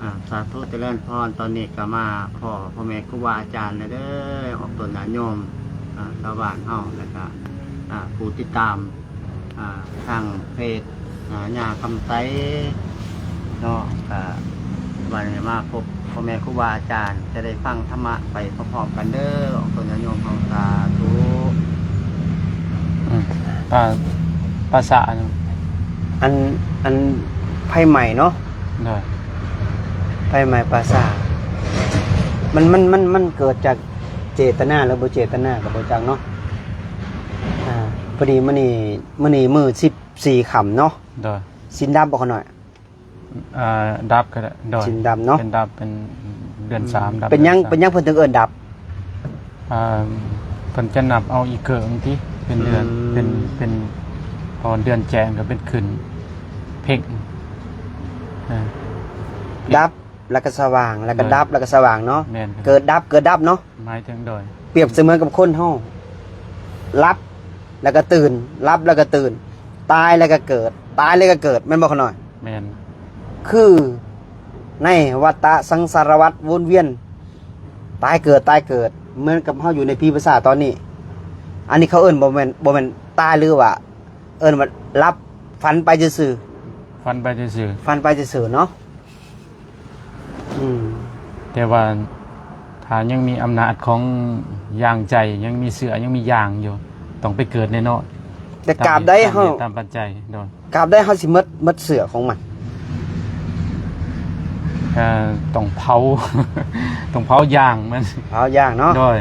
ອາ ສາທຸ ຈະເລີນພອນ. ຕອນນີ້ກໍມາພໍ້ພໍ່ແມ່ຄູບາອາຈານແລ້ວເດີ ອອກຕົນຍາດໂຍມ ອາ ຊາວບ້ານເຮົາ ແລ້ວກໍ ອາ ຜູ້ຕິດຕາມ ອາ ທາງເພຈ ອາ ຍ່າຄຳໃສເນາະ. ກໍວັນນີ້ມາພົບພໍ່ແມ່ຄູບາອາຈານ ຈະໄດ້ຟັງທຳມະໄປພ້ອມໆກັນເດີ ອອກຕົນຍາດໂຍມເຮົາ. ສາທຸ. ອືມ ປາ ປາສາ ອັນ ອັນໄຟໄໝ້ເນາະ. ໂດຍ ໄຟໄໝ້ປາສາດ ມັນ ມັນ ມັນ ມັນເກີດຈາກເຈດຕະນາ ຫຼື ບໍ່ເຈດຕະນາກໍບໍ່ຈັກເນາະ. ອາ ພໍດີມື້ນີ້ ມື້ນີ້ມື້ສິບສີ່ຄ່ຳເນາະ. ໂດຍ ສິນດັບບໍ່ຂະນ້ອຍ? ອາ ດັບກໍໄດ້. ໂດຍ ສິນດັບເນາະ ເປັນດັບ ເປັນເດືອນສາມ ອືມ ດັບ. ເປັນຫຍັງ ເປັນຫຍັງເພິ່ນເຖິງເອີ້ນດັບ? ອ່າ ເພິ່ນຈະນັບເອົາອີເກີງຕິ ເປັນເດືອນ ອືມ ເປັນ ເປັນ ເພາະເດືອນແຈ້ງກໍເປັນຂຶ້ນເພັງ ອາ ດັບແລ້ວກໍສະຫວ່າງ ແລ້ວກໍ ໂດຍ ດັບແລ້ວກໍສະຫວ່າງເນາະ. ແມ່ນ ເກີດດັບ ເກີດດັບເນາະ. ໝາຍເຖິງ ໂດຍ ປຽບສະເໝືອນກັບຄົນເຮົາ ຫຼັບແລ້ວກໍຕື່ນ ຫຼັບແລ້ວກໍຕື່ນ ຕາຍແລ້ວກໍເກີດ ຕາຍແລ້ວກໍເກີດ ແມ່ນບໍ່ຂະນ້ອຍ? ແມ່ນ ຄືໃນວັດຕະສັງສາລະວັດວົນວຽນ ຕາຍເກີດ ຕາຍເກີດ ເໝືອນກັບເຮົາຢູ່ໃນຜີປະສາດຕອນນີ້. ອັນນີ້ເຂົາເອີ້ນບໍ່ແມ່ນ ບໍ່ແມ່ນຕາຍ ຫຼືວ່າເອີ້ນວ່າຫຼັບ ຝັນໄປຊື່ໆ ຝັນໄປຊື່ໆ ຝັນໄປຊື່ໆເນາະ. ອືມ ແຕ່ວ່າຖ້າຍັງມີອຳນາດຂອງຢາງໃຈ ຍັງມີເຊື້ອ ຍັງມີຢາງຢູ່ ຕ້ອງໄປເກີດແນ່ນອນ. ແຕ່ກາບໃດເຮົາ ຕາມເຫດຕາມປັດໄຈ ໂດຍ ກາບໃດເຮົາຊິໝົດ ໝົດເຊື້ອຂອງມັນ? ກໍຕ້ອງເຜົາ ຕ້ອງເຜົາຢາງມັນ ເຜົາຢາງເນາະ. ໂດຍ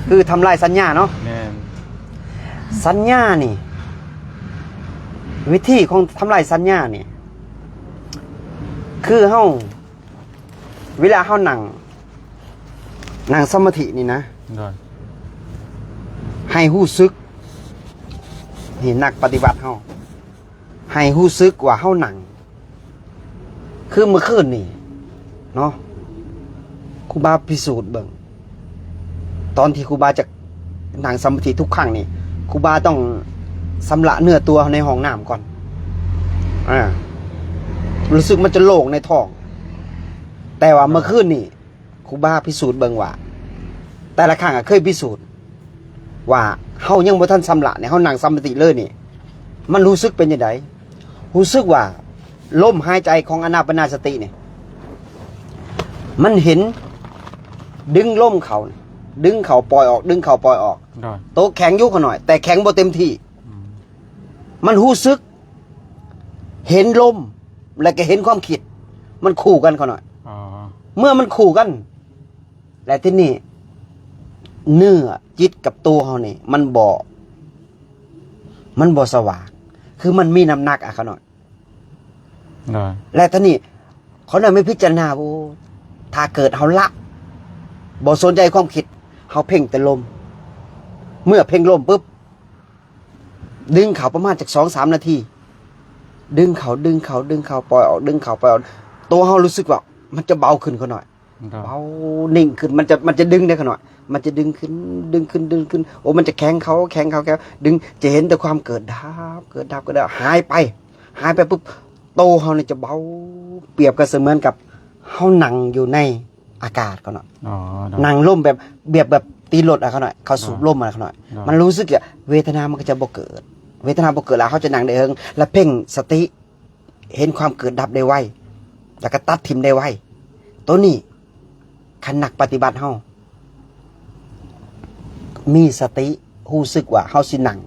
ຄືທຳລາຍສັນຍາເນາະ. ແມ່ນ ສັນຍານີ້ ວິທີຂອງທຳລາຍສັນຍານີ້ ຄືເຮົາ ເວລາເຮົານັ່ງ ນັ່ງສະມາທິນີ້ນະ ໂດຍ ໃຫ້ຮູ້ສຶກ ນີ້ນັກປະຕິບັດເຮົາ ໃຫ້ຮູ້ສຶກວ່າເຮົານັ່ງ ຄືເມື່ອຄືນນີ້ເນາະ ຄູບາພິສູດເບິ່ງ ຕອນທີ່ຄູບາຈະນັ່ງສະມາທິທຸກຄັ້ງນີ້ ຄູບາຕ້ອງຊຳລະເນື້ອຕົວໃນຫ້ອງນ້ຳກ່ອນ. ອາ ຮູ້ສຶກມັນຈະໂລ່ງໃນທ້ອງ. ແຕ່ວ່າເມື່ອຄືນນີ້ ຄູບາພິສູດເບິ່ງວ່າ ແຕ່ລະຄັ້ງອະເຄີຍພິສູດວ່າ ເຮົາຍັງບໍ່ທັນຊຳລະນີ້ ເຮົານັ່ງສະມາທິເລີຍນີ້ ມັນຮູ້ສຶກເປັນຈັ່ງໃດ? ຮູ້ສຶກວ່າລົມຫາຍໃຈຂອງອານາປານະສະຕິນີ້ ມັນເຫັນດຶງລົມເຂົ້າ ດຶງເຂົ້າປ່ອຍອອກ ດຶງເຂົ້າປ່ອຍອອກ. ໂດຍ ໂຕແຂງຢູ່ຂະນ້ອຍ ແຕ່ແຂງບໍ່ເຕັມທີ່. ອືມ ມັນຮູ້ສຶກເຫັນລົມ ແລະກໍເຫັນຄວາມຄິດ ມັນຄູ່ກັນຂະນ້ອຍ. ອໍ ເມື່ອມັນຄູ່ກັນ ແລະທີນີ້ເນື້ອຈິດກັບໂຕເຮົານີ້ ມັນບໍ່ ມັນບໍ່ສະຫວ່າງ ຄືມັນມີນ້ຳໜັກອະຂະນ້ອຍ. ໂດຍ ແລະຕອນນີ້ ຂະນ້ອຍມາພິຈາລະນາ ໂອ້ ຖ້າເກີດເຮົາລະ ບໍ່ສົນໃຈຄວາມຄິດ ເຮົາເພັ່ງແຕ່ລົມ ເມື່ອເພັ່ງລົມປຶບ ດຶງເຂົ້າປະມານຈັກສອງສາມນາທີ ດຶງເຂົ້າ ດຶງເຂົ້າ ດຶງເຂົ້າ ປ່ອຍອອກ ດຶງເຂົ້າ ປ່ອຍອອກ ໂຕເຮົາຮູ້ສຶກວ່າມັນຈະເບົາຂຶ້ນຂະນ້ອຍ. ໂດຍ ເບົານິ່ງຂຶ້ນ ມັນຈະ ມັນຈະດຶງໄດ້ຂະນ້ອຍ ມັນຈະດຶງຂຶ້ນ ດຶງຂຶ້ນ ດຶງຂຶ້ນ ໂອ້ ມັນຈະແຂງເຂົ້າ ແຂງເຂົ້າ ແຂງ ດຶງ ຈະເຫັນແຕ່ຄວາມເກີດດັບ ເກີດດັບ ເກີດດັບ ຫາຍໄປ ຫາຍໄປປຶບ ໂຕເຮົານີ້ຈະເບົາ ປຽບກັບສະເໝືອນກັບເຮົານັ່ງຢູ່ໃນອາກາດຂະນ້ອຍ. ອໍ ໂດຍ ນັ່ງລົມແບບ ແບບ ແບບຕີລົດອະຂະນ້ອຍ ເຂົາສູບລົມອະຂະນ້ອຍ. ໂດຍ ມັນຮູ້ສຶກວ່າເວທະນາມັນກໍຈະບໍ່ເກີດ ເວທະນາບໍ່ເກີດ ແລ້ວເຮົາຈະນັ່ງໄດ້ເຫິງ ແລ້ວເພັ່ງສະຕິ ເຫັນຄວາມເກີດດັບໄດ້ໄວ ແລ້ວກໍຕັດຖິ້ມໄດ້ໄວ. ໂຕນີ້ ຄັນນັກປະຕິບັດເຮົາມີສະຕິ ຮູ້ສຶກວ່າເຮົາຊິນັ່ງ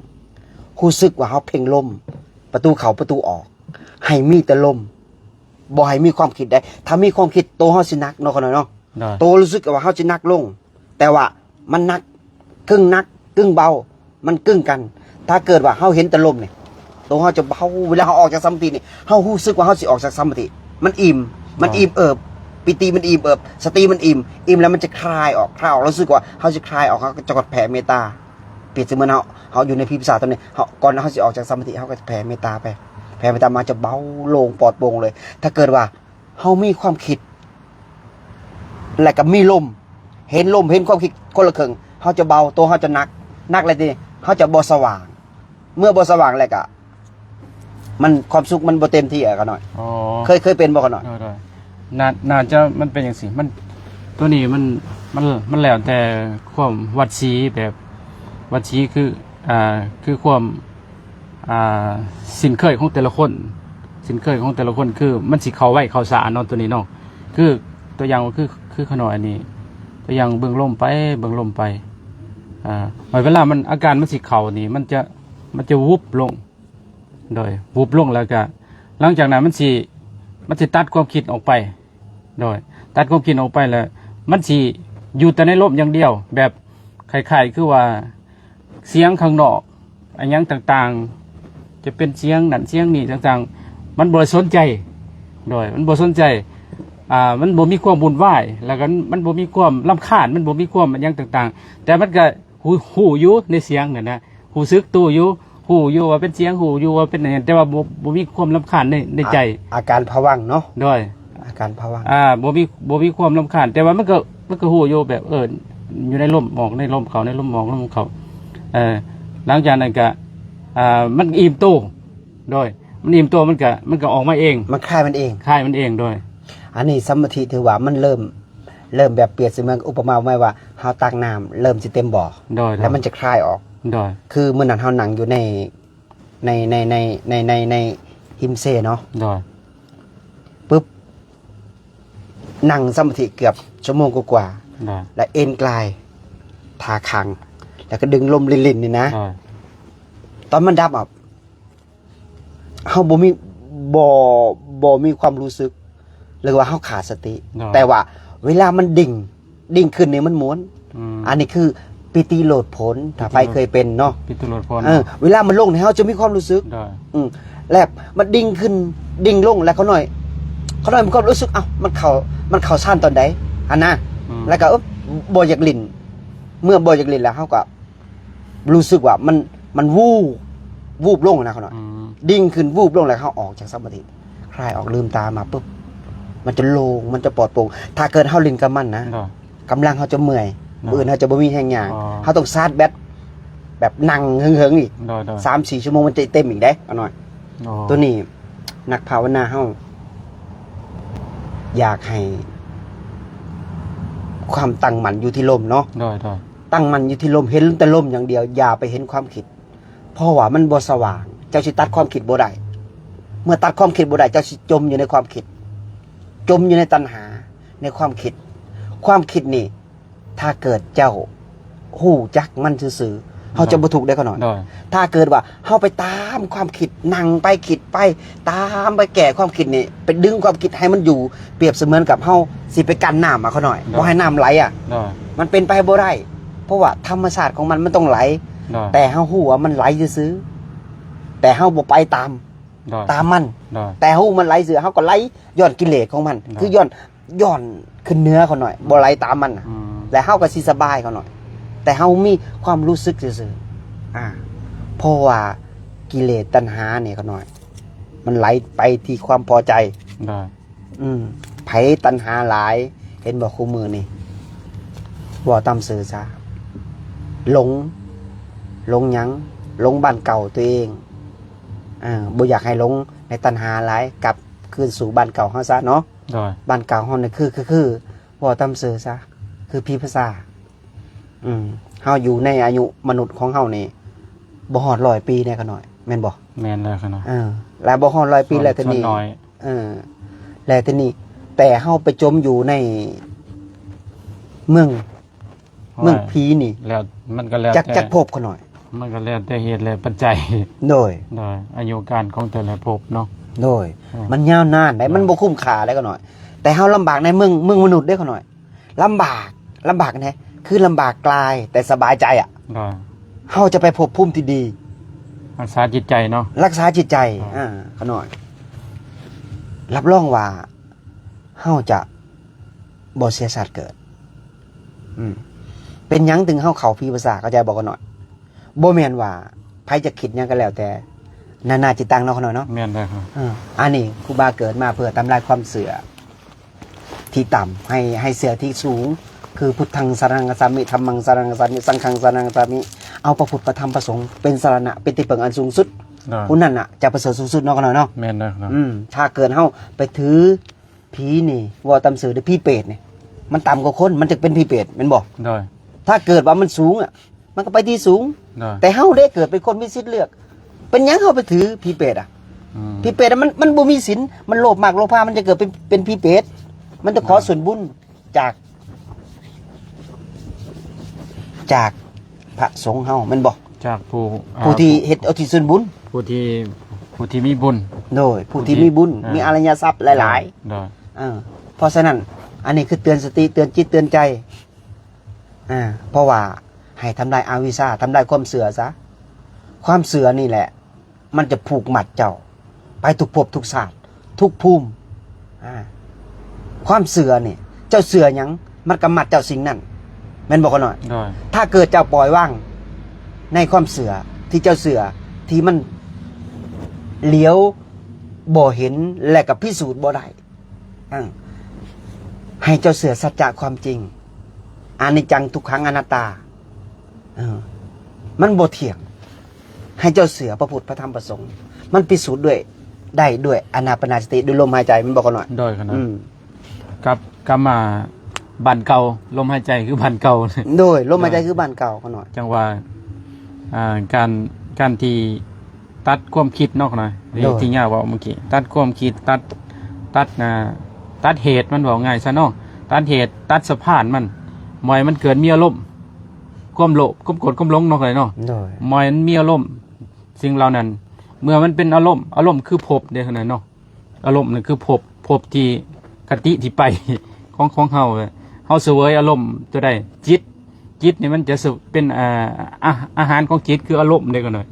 ຮູ້ສຶກວ່າເຮົາເພັ່ງລົມ ປະຕູເຂົ້າປະຕູອອກ ໃຫ້ມີແຕ່ລົມ ບໍ່ໃຫ້ມີຄວາມຄິດໃດ. ຖ້າມີຄວາມຄິດ ໂຕເຮົາຊິໜັກເນາະ ຂະນ້ອຍເນາະ. ໂຕຮູ້ສຶກວ່າເຮົາຊິໜັກລົງ ແຕ່ວ່າມັນໜັກ ກຶ່ງໜັກກຶ່ງເບົາ ມັນກຶ່ງກັນ. ຖ້າເກີດວ່າເຮົາເຫັນແຕ່ລົມນີ້ ໂຕເຮົາຈະເບົາ. ເວລາເຮົາອອກຈາກສະມາທິນີ້ ເຮົາຮູ້ສຶກວ່າເຮົາຊິອອກຈາກສະມາທິ ມັນອີ່ມ ມັນອີ່ມເອີບ ປີຕິມັນອີ່ມເອີບ ສະຕິມັນອີ່ມ ອີ່ມແລ້ວມັນຈະຄາຍອອກ ຄາຍອອກ ເຮົາຮູ້ສຶກວ່າເຮົາຊິຄາຍອອກ ເຮົາກໍຈະກອດແຜ່ເມດຕາ. ປຽບສະເໝືອນເຮົາ ເຮົາຢູ່ໃນຜີປະສາດຕອນນີ້ ເຮົາ ກ່ອນເຮົາຊິອອກຈາກສະມາທິ ເຮົາກໍຈະແຜ່ເມດຕາໄປ ແຜ່ເມດຕາມາ ຈະເບົາໂລ່ງປອດໂປ່ງເລີຍ. ຖ້າເກີດວ່າ ເຮົາມີຄວາມຄິດ ແລະກໍມີລົມ ເຫັນລົມ ເຫັນຄວາມຄິດຄົນລະເຄິ່ງ ເຮົາຈະເບົາ ໂຕເຮົາຈະໜັກ ໜັກແລ້ວທີນີ້ເຮົາຈະບໍ່ສະຫວ່າງ. ເມື່ອບໍ່ສະຫວ່າງແລ້ວກະ ມັນ ຄວາມສຸກມັນບໍ່ເຕັມທີ່ອະຂະນ້ອຍ. ອໍ ເຄີຍ ເຄີຍເປັນບໍ່ຂະນ້ອຍ? ໂດຍ ໂດຍ ໜ້າ ໜ້າຈະມັນເປັນຈັ່ງຊີ້ ມັນ ໂຕນີ້ມັນ ມັນ ມັນແລ້ວແຕ່ຄວາມວັດສີ ແບບວັດສີຄື ອ່າ ຄືຄວາມ ອ່າ ຊິນເຄີຍຂອງແຕ່ລະຄົນ ຊິນເຄີຍຂອງແຕ່ລະຄົນ ຄືມັນຊິເຂົ້າໄວເຂົ້າຊ້າເນາະ ໂຕນີ້ເນາະ. ຄືຕົວຢ່າງວ່າ ຄື ຄືຂະນ້ອຍນີ້ ຕົວຢ່າງເບິ່ງລົມໄປ ເບິ່ງລົມໄປ ອ່າ ເວລາມັນ ອາການມັນຊິເຂົ້ານີ້ ມັນຈະ ມັນຈະວຸບລົງ ໂດຍ ວຸບລົງ ແລ້ວກະຫຼັງຈາກນັ້ນມັນຊິ ມັນຊິຕັດຄວາມຄິດອອກໄປ ໂດຍ ຕັດຄວາມຄິດອອກໄປ ແລ້ວມັນຊິຢູ່ແຕ່ໃນລົມຢ່າງດຽວ ແບບຄ້າຍໆຄືວ່າສຽງຂ້າງນອກ ອີຫຍັງຕ່າງໆ ຈະເປັນສຽງນັ້ນສຽງນີ້ຕ່າງໆ ມັນບໍ່ໄດ້ສົນໃຈ ໂດຍ ມັນບໍ່ສົນໃຈ ອ່າ ມັນບໍ່ມີຄວາມວຸ່ນວາຍ ແລ້ວກໍມັນບໍ່ມີຄວາມລຳຄານ ມັນບໍ່ມີຄວາມອີຫຍັງຕ່າງໆ ແຕ່ມັນກໍ ຮູ້ ຮູ້ຢູ່ໃນສຽງນັ້ນນະ ຮູ້ສຶກໂຕຢູ່ ຮູ້ຢູ່ວ່າເປັນສຽງ ຮູ້ຢູ່ວ່າເປັນຫຍັງ ແຕ່ວ່າບໍ່ ບໍ່ມີຄວາມລຳຄານໃນ ໃນໃຈ ອາ ອາການພະວັງເນາະ ໂດຍ ອາການພະວັງ ອ່າ ບໍ່ມີ ບໍ່ມີຄວາມລຳຄານ ແຕ່ວ່າມັນກໍ ມັນກໍຮູ້ຢູ່ແບບ ເອີ ຢູ່ໃນລົມອອກ ໃນລົມເຂົ້າ ໃນລົມອອກ ລົມເຂົ້າ ເອີ ຫຼັງຈາກນັ້ນກໍ ອ່າ ມັນອີ່ມໂຕ ໂດຍ ມັນອີ່ມໂຕ ມັນກໍ ມັນກໍອອກມາເອງ ມັນຄາຍມັນເອງ ຄາຍມັນເອງ ໂດຍ ອັນນີ້ສະມາທິຖືວ່າມັນເລີ່ມ ເລີ່ມແບບປຽບສະເໝືອນອຸປະມາໄວ້ວ່າ ເຮົາຕັກນ້ຳເລີ່ມຊິເຕັມບໍ່ ໂດຍ ແລ້ວມັນຈະຄາຍອອກ ໂດຍ ຄືມື້ນັ້ນເຮົານັ່ງຢູ່ໃນ ໃນ ໃນ ໃນ ໃນ ໃນ ໃນຮິມເຊເນາະ ໂດຍ ປຶບ ນັ່ງສະມາທິເກືອບຊົ່ວໂມງກວ່າໆ ໂດຍ ແລ້ວເອນກາຍທ່າຄັງ ແລ້ວກໍດຶງລົມຫຼິ້ນໆນີ້ນະ ໂດຍ ຕອນມັນດັບອອກ ເຮົາບໍ່ມີ ບໍ່ ບໍ່ມີຄວາມຮູ້ສຶກ ຫຼືວ່າເຮົາຂາດສະຕິ ໂດຍ ແຕ່ວ່າເວລາມັນດິ້ງ ດິ້ງຂຶ້ນນີ້ມັນມ່ວນ ອືມ ອັນນີ້ຄືປີຕິໂລດໂຜນ ຖ້າໃຜເຄີຍເປັນເນາະ ປີຕິໂລດໂຜນ ເອີ ເນາະ ເວລາມັນລົງນີ້ເຮົາຈະມີຄວາມຮູ້ສຶກ ໂດຍ ອືມ ແລ້ວມັນດິ້ງຂຶ້ນ ດິ້ງລົງ ແລ້ວຂ້ານ້ອຍ ຂ້ານ້ອຍມີຄວາມຮູ້ສຶກ ເອົ້າ ມັນເຂົ້າ ມັນເຂົ້າຊານຕອນໃດຫັ້ນນະ ອືມ ແລ້ວກໍ ເອີ ບໍ່ຢາກຫຼິ້ນ ເມື່ອບໍ່ຢາກຫຼິ້ນແລ້ວເຮົາກໍ ຮູ້ສຶກວ່າມັນ ມັນວູບ ວູບລົງນະ ຂ້ານ້ອຍ ອືມ ດິ້ງຂຶ້ນ ວູບລົງ ແລ້ວເຮົາອອກຈາກສະມາທິ ຄາຍອອກ ລືມຕາມາປຶບ ມັນຈະໂລ່ງ ມັນຈະປອດໂປ່ງ ຖ້າເກີດເຮົາຫຼິ້ນກັບມັນນະ ໂດຍ ກຳລັງເຮົາຈະເມື່ອຍ ໂດຍ ມື້ອື່ນເຮົາຈະບໍ່ມີແຮງຍ່າງ ອໍ ເຮົາຕ້ອງຊາດແບັດ ແບບນັ່ງເຫິງໆອີກ ໂດຍໆ ສາມສີ່ຊົ່ວໂມງ ມັນຈະເຕັມອີກເດ້ ຂ້ານ້ອຍ ໂອ້ ໂຕນີ້ນັກພາວະນາເຮົາ ຢາກໃຫ້ຄວາມຕັ້ງໝັ້ນຢູ່ທີ່ລົມເນາະ ໂດຍໆ ຕັ້ງໝັ້ນຢູ່ທີ່ລົມ ເຫັນແຕ່ລົມຢ່າງດຽວ ຢ່າໄປເຫັນຄວາມຄິດ ເພາະວ່າມັນບໍ່ສະຫວ່າງ ເຈົ້າຊິຕັດຄວາມຄິດບໍ່ໄດ້ ເມື່ອຕັດຄວາມຄິດບໍ່ໄດ້ ເຈົ້າຊິຈົມຢູ່ໃນຄວາມຄິດ ຈົມຢູ່ໃນຕັນຫາ ໃນຄວາມຄິດ ຄວາມຄິດນີ້ ຖ້າເກີດເຈົ້າຮູ້ຈັກມັນຊື່ໆ ເຮົາຈະບໍ່ທຸກເດ້ ຂ້ານ້ອຍ ໂດຍ ຖ້າເກີດວ່າເຮົາໄປຕາມຄວາມຄິດ ນັ່ງໄປຄິດໄປ ຕາມໄປແກ້ຄວາມຄິດນີ້ ໄປດຶງຄວາມຄິດໃຫ້ມັນຢູ່ ປຽບສະເໝືອນກັບເຮົາຊິໄປກັ້ນນ້ຳອະ ຂ້ານ້ອຍ ໂດຍ ບໍ່ໃຫ້ນ້ຳໄຫຼອະ ໂດຍ ມັນເປັນໄປບໍ່ໄດ້ ເພາະວ່າທຳມະຊາດຂອງມັນ ມັນຕ້ອງໄຫຼ ໂດຍ ແຕ່ເຮົາຮູ້ວ່າມັນໄຫຼຊື່ໆ ແຕ່ເຮົາບໍ່ໄປຕາມ ໂດຍ ຕາມມັນ ໂດຍ ແຕ່ເຮົາຮູ້ມັນໄຫຼຊື່ ເຮົາກໍໄຫຼຍ້ອນກິເລດຂອງມັນ ໂດຍ ຄືຍ້ອນ ຍ້ອນຂຶ້ນເໜືອ ຂ້ານ້ອຍ ອືມ ບໍ່ໄຫຼຕາມມັນນະ ອືມ ແລ້ວເຮົາກໍຊິສະບາຍ ຂ້ານ້ອຍ ແຕ່ເຮົາມີຄວາມຮູ້ສຶກຊື່ໆ ອາ ເພາະວ່າກິເລດຕັນຫານີ້ ຂ້ານ້ອຍ ມັນໄຫຼໄປທີ່ຄວາມພໍໃຈ ໂດຍ ອືມ ໃຜຕັນຫາຫຼາຍ ເຫັນບໍ່ ຄູ່ມື້ນີ້ ເວົ້າຕາມຊື່ຊະ ຫຼົງ ຫຼົງຫຍັງ ຫຼົງບ້ານເກົ່າຕົວເອງ ເອີ ບໍ່ຢາກໃຫ້ຫຼົງໃນຕັນຫາຫຼາຍ ກັບຄືນສູ່ບ້ານເກົ່າເຮົາຊະເນາະ ໂດຍ ບ້ານເກົ່າເຮົານີ້ຄື ຄື ຄື ເວົ້າຕາມຊື່ຊະ ຄືຜີພາສາ ອືມ ເຮົາຢູ່ໃນອາຍຸມະນຸດຂອງເຮົານີ້ ບໍ່ຮອດຮ້ອຍປີເດ້ ຂ້ານ້ອຍ ແມ່ນບໍ່? ແມ່ນແລ້ວ ຂ້ານ້ອຍ ເອີ ແລ້ວບໍ່ຮອດຮ້ອຍປີ ສ່ວນ ແລ້ວທີນີ້ ສ່ວນໜ້ອຍ ເອີ ແລ້ວທີນີ້ ແຕ່ເຮົາໄປຈົມຢູ່ໃນເມືອງ ເມືອງຜີນີ້ ແລ້ວມັນກໍແລ້ວ ຈັກ ແຕ່ ຈັກພົບ ຂ້ານ້ອຍ ມັນກໍແລ້ວແຕ່ເຫດ ແລະ ປັດໄຈ ໂດຍ ໂດຍ ອາຍຸການຂອງແຕ່ລະພົບເນາະ ໂດຍ ເອີ ມັນຍາວນານໄດ໋ ໂດຍ ມັນບໍ່ຄຸ້ມຄ່າໄດ໋ ຂ້ານ້ອຍ ແຕ່ເຮົາລຳບາກໃນເມືອງ ເມືອງມະນຸດເດ້ ຂ້ານ້ອຍ ລຳບາກ ລຳບາກແນວໃດ? ຄືລຳບາກກາຍ ແຕ່ສະບາຍໃຈອະ ໂດຍ ເຮົາຈະໄປພົບພູມທີ່ດີ ຮັກສາຈິດໃຈເນາະ ຮັກສາຈິດໃຈ ໂດຍ ອາ ຂ້ານ້ອຍ ຮັບຮອງວ່າ ເຮົາຈະບໍ່ເສຍຊາດເກີດ ອືມ ເປັນຫຍັງເຖິງເຮົາເຂົ້າຜີພາສາ ເຂົ້າໃຈບໍ່ ຂ້ານ້ອຍ? ບໍ່ແມ່ນວ່າໃຜຈະຄິດຫຍັງກໍແລ້ວແຕ່ ນານາຈິດຕັງເນາະ ຂ້ານ້ອຍເນາະ ແມ່ນແລ້ວ ເອີ ອັນນີ້ຄູບາເກີດມາເພື່ອທຳລາຍຄວາມເຊື່ອທີ່ຕ່ຳ ໃຫ້ ໃຫ້ເຊື່ອທີ່ສູງ ຄື ພຸດທັງສະຣະນັງກັດສາມິ ທຳມັງສະຣະນັງກັດສາມິ ສັງຄັງສະຣະນັງກັດສາມິ ເອົາພະພຸດ ພະທຳ ພະສົງ ເປັນສະຣະນະ ເປັນທີ່ເພິ່ງອັນສູງສຸດ ໂດຍ ຜູ້ນັ້ນນະຈະປະເສີດສູງສຸດເນາະ ຂ້ານ້ອຍເນາະ ແມ່ນແລ້ວ ອືມ ຖ້າເກີດເຮົາໄປຖື ຜີນີ້ ເວົ້າຕາມຊື່ເດີ້ ຜີເປດນີ້ ມັນຕ່ຳກວ່າຄົນ ມັນຈະເປັນຜີເປດແມ່ນບໍ່? ໂດຍ ຖ້າເກີດວ່າມັນສູງອະ ມັນກໍໄປທີ່ສູງ. ໂດຍ ແຕ່ເຮົາເດ້ເກີດເປັນຄົນມີສິດເລືອກ ເປັນຫຍັງເຮົາໄປຖືຜີເປດອະ? ອືມ ຜີເປດອະ ມັນ ມັນບໍ່ມີສິນ ມັນໂລບມາກໂລພາ ມັນຈະເກີດເປັນ ເປັນຜີເປດ ມັນຈະຂໍ ໂດຍ ສ່ວນບຸນຈາກ ຈາກພະສົງເຮົາແມ່ນບໍ່? ຈາກຜູ້ ອ່າ ຜູ້ທີ່ເຮັດອຸທິດສ່ວນບຸນ ຜູ້ທີ່ ຜູ້ທີ່ມີບຸນ ໂດຍ ຜູ້ທີ່ມີບຸນ ເອີ ມີອາລະຍະຊັບຫຼາຍໆ ໂດຍ ເອີ ເພາະສະນັ້ນ ອັນນີ້ຄືເຕືອນສະຕິ ເຕືອນຈິດ ເຕືອນໃຈ ອ່າ ເພາະວ່າໃຫ້ທຳລາຍອະວິຊາ ທຳລາຍຄວາມເຊື່ອຊະ ຄວາມເຊື່ອນີ້ແຫຼະ ມັນຈະຜູກມັດເຈົ້າໄປທຸກພົບທຸກຊາດ ທຸກພູມ ອ່າ ຄວາມເຊື່ອນີ້ ເຈົ້າເຊື່ອຫຍັງ ມັນກໍມັດເຈົ້າສິ່ງນັ້ນ ແມ່ນບໍ່ ຂ້ານ້ອຍ? ໂດຍ ຖ້າເກີດເຈົ້າປ່ອຍວາງໃນຄວາມເຊື່ອທີ່ເຈົ້າເຊື່ອ ທີ່ມັນຫຼຽວບໍ່ເຫັນ ແລະກໍພິສູດບໍ່ໄດ້ ເອີ ໃຫ້ເຈົ້າເຊື່ອສັດຈະຄວາມຈິງ ອະນິດຈັງ ທຸກຂັງ ອະນັດຕາ ເອີ ມັນບໍ່ທ່ຽງ ໃຫ້ເຈົ້າເຊື່ອພະພຸດ ພະທຳ ພະສົງ ມັນພິສູດດ້ວຍ ໄດ້ດ້ວຍອານາປານາສະຕິ ດ້ວຍລົມຫາຍໃຈ ແມ່ນບໍ່ ຂ້ານ້ອຍ? ໂດຍ ຂ້ານ້ອຍ ອືມ ກັບ ກັບມາບ້ານເກົ່າ ລົມຫາຍໃຈຄືບ້ານເກົ່າ ໂດຍ ລົມຫາຍໃຈ ໂດຍ ຄືບ້ານເກົ່າ ຂ້ານ້ອຍ ຈັ່ງວ່າ ອ່າ ການ ການທີ່ ຕັດຄວາມຄິດເນາະ ໂດຍ ທີ່ຍ່າເວົ້າເມື່ອກີ້ ຕັດຄວາມຄິດ ຕັດ ຕັດ ອ່າ ຕັດເຫດມັນ ເວົ້າງ່າຍຊະເນາະ ຕັດເຫດ ຕັດສະພານມັນ ບໍ່ໃຫ້ມັນເກີດມີອາລົມ ຄວາມໂລບ ຄວາມໂກດ ຄວາມຫຼົງເນາະ ໂດຍ ບໍ່ໃຫ້ມັນມີອາລົມ ສິ່ງເຫຼົ່ານັ້ນ ເມື່ອມັນເປັນອາລົມ ອາລົມຄືພົບເດ້ ເນາະ ອາລົມນັ້ນຄືພົບ ພົບທີ່ ຄະຕິທີ່ໄປຂອງ ຂອງເຮົາ ເຮົາສະເຫວີຍອາລົມຕົວໃດ ຈິດ ຈິດນີ້ມັນຈະສະ ເປັນ ອາ ອາ ອາຫານຂອງຈິດຄືອາລົມເດ້ ຂ້ານ້ອຍ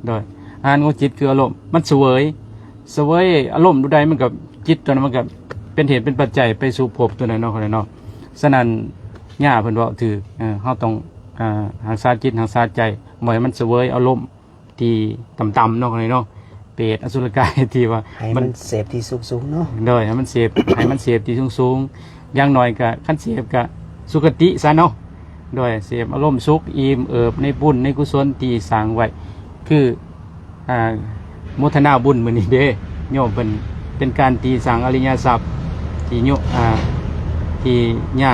ໂດຍ ອາຫານຂອງຈິດຄືອາລົມ ມັນສະເຫວີຍ ສະເຫວີຍອາລົມຕົວໃດ ມັນກໍ ຈິດຕົວນັ້ນມັນກໍເປັນເຫດເປັນປັດໄຈໄປສູ່ພົບຕົວນັ້ນເນາະ ຂ້ານ້ອຍເນາະ ສະນັ້ນຍ່າເພິ່ນເວົ້າຖືກ ເອີ ເຮົາຕ້ອງ ອາ ຮັກສາຈິດ ຮັກສາໃຈ ບໍ່ໃຫ້ມັນສະເຫວີຍອາລົມ ທີ່ຕ່ຳໆເນາະ ເນາະ ເປດອະສຸລະກາຍທີ່ວ່າໃຫ້ມັນ ມັນເສບທີ່ສູງໆເນາະ ໂດຍ ໃຫ້ມັນເສບ ໃຫ້ມັນເສບທີ່ສູງໆ ຢ່າງໜ້ອຍກະ ຄັນເສບກະສຸຄະຕິຊະເນາະ ໂດຍ ເສບອາລົມສຸກອີ່ມເອີບໃນບຸນໃນກຸສົນທີ່ສ້າງໄວ້ ຄື ອ່າ ໂມທະນາບຸນມື້ນີ້ເດ້ ໂຍມເພິ່ນ ເປັນການທີ່ສ້າງອະລິຍະຊັບ ທີ່ໂຍ ອ່າ ທີ່ຍ່າ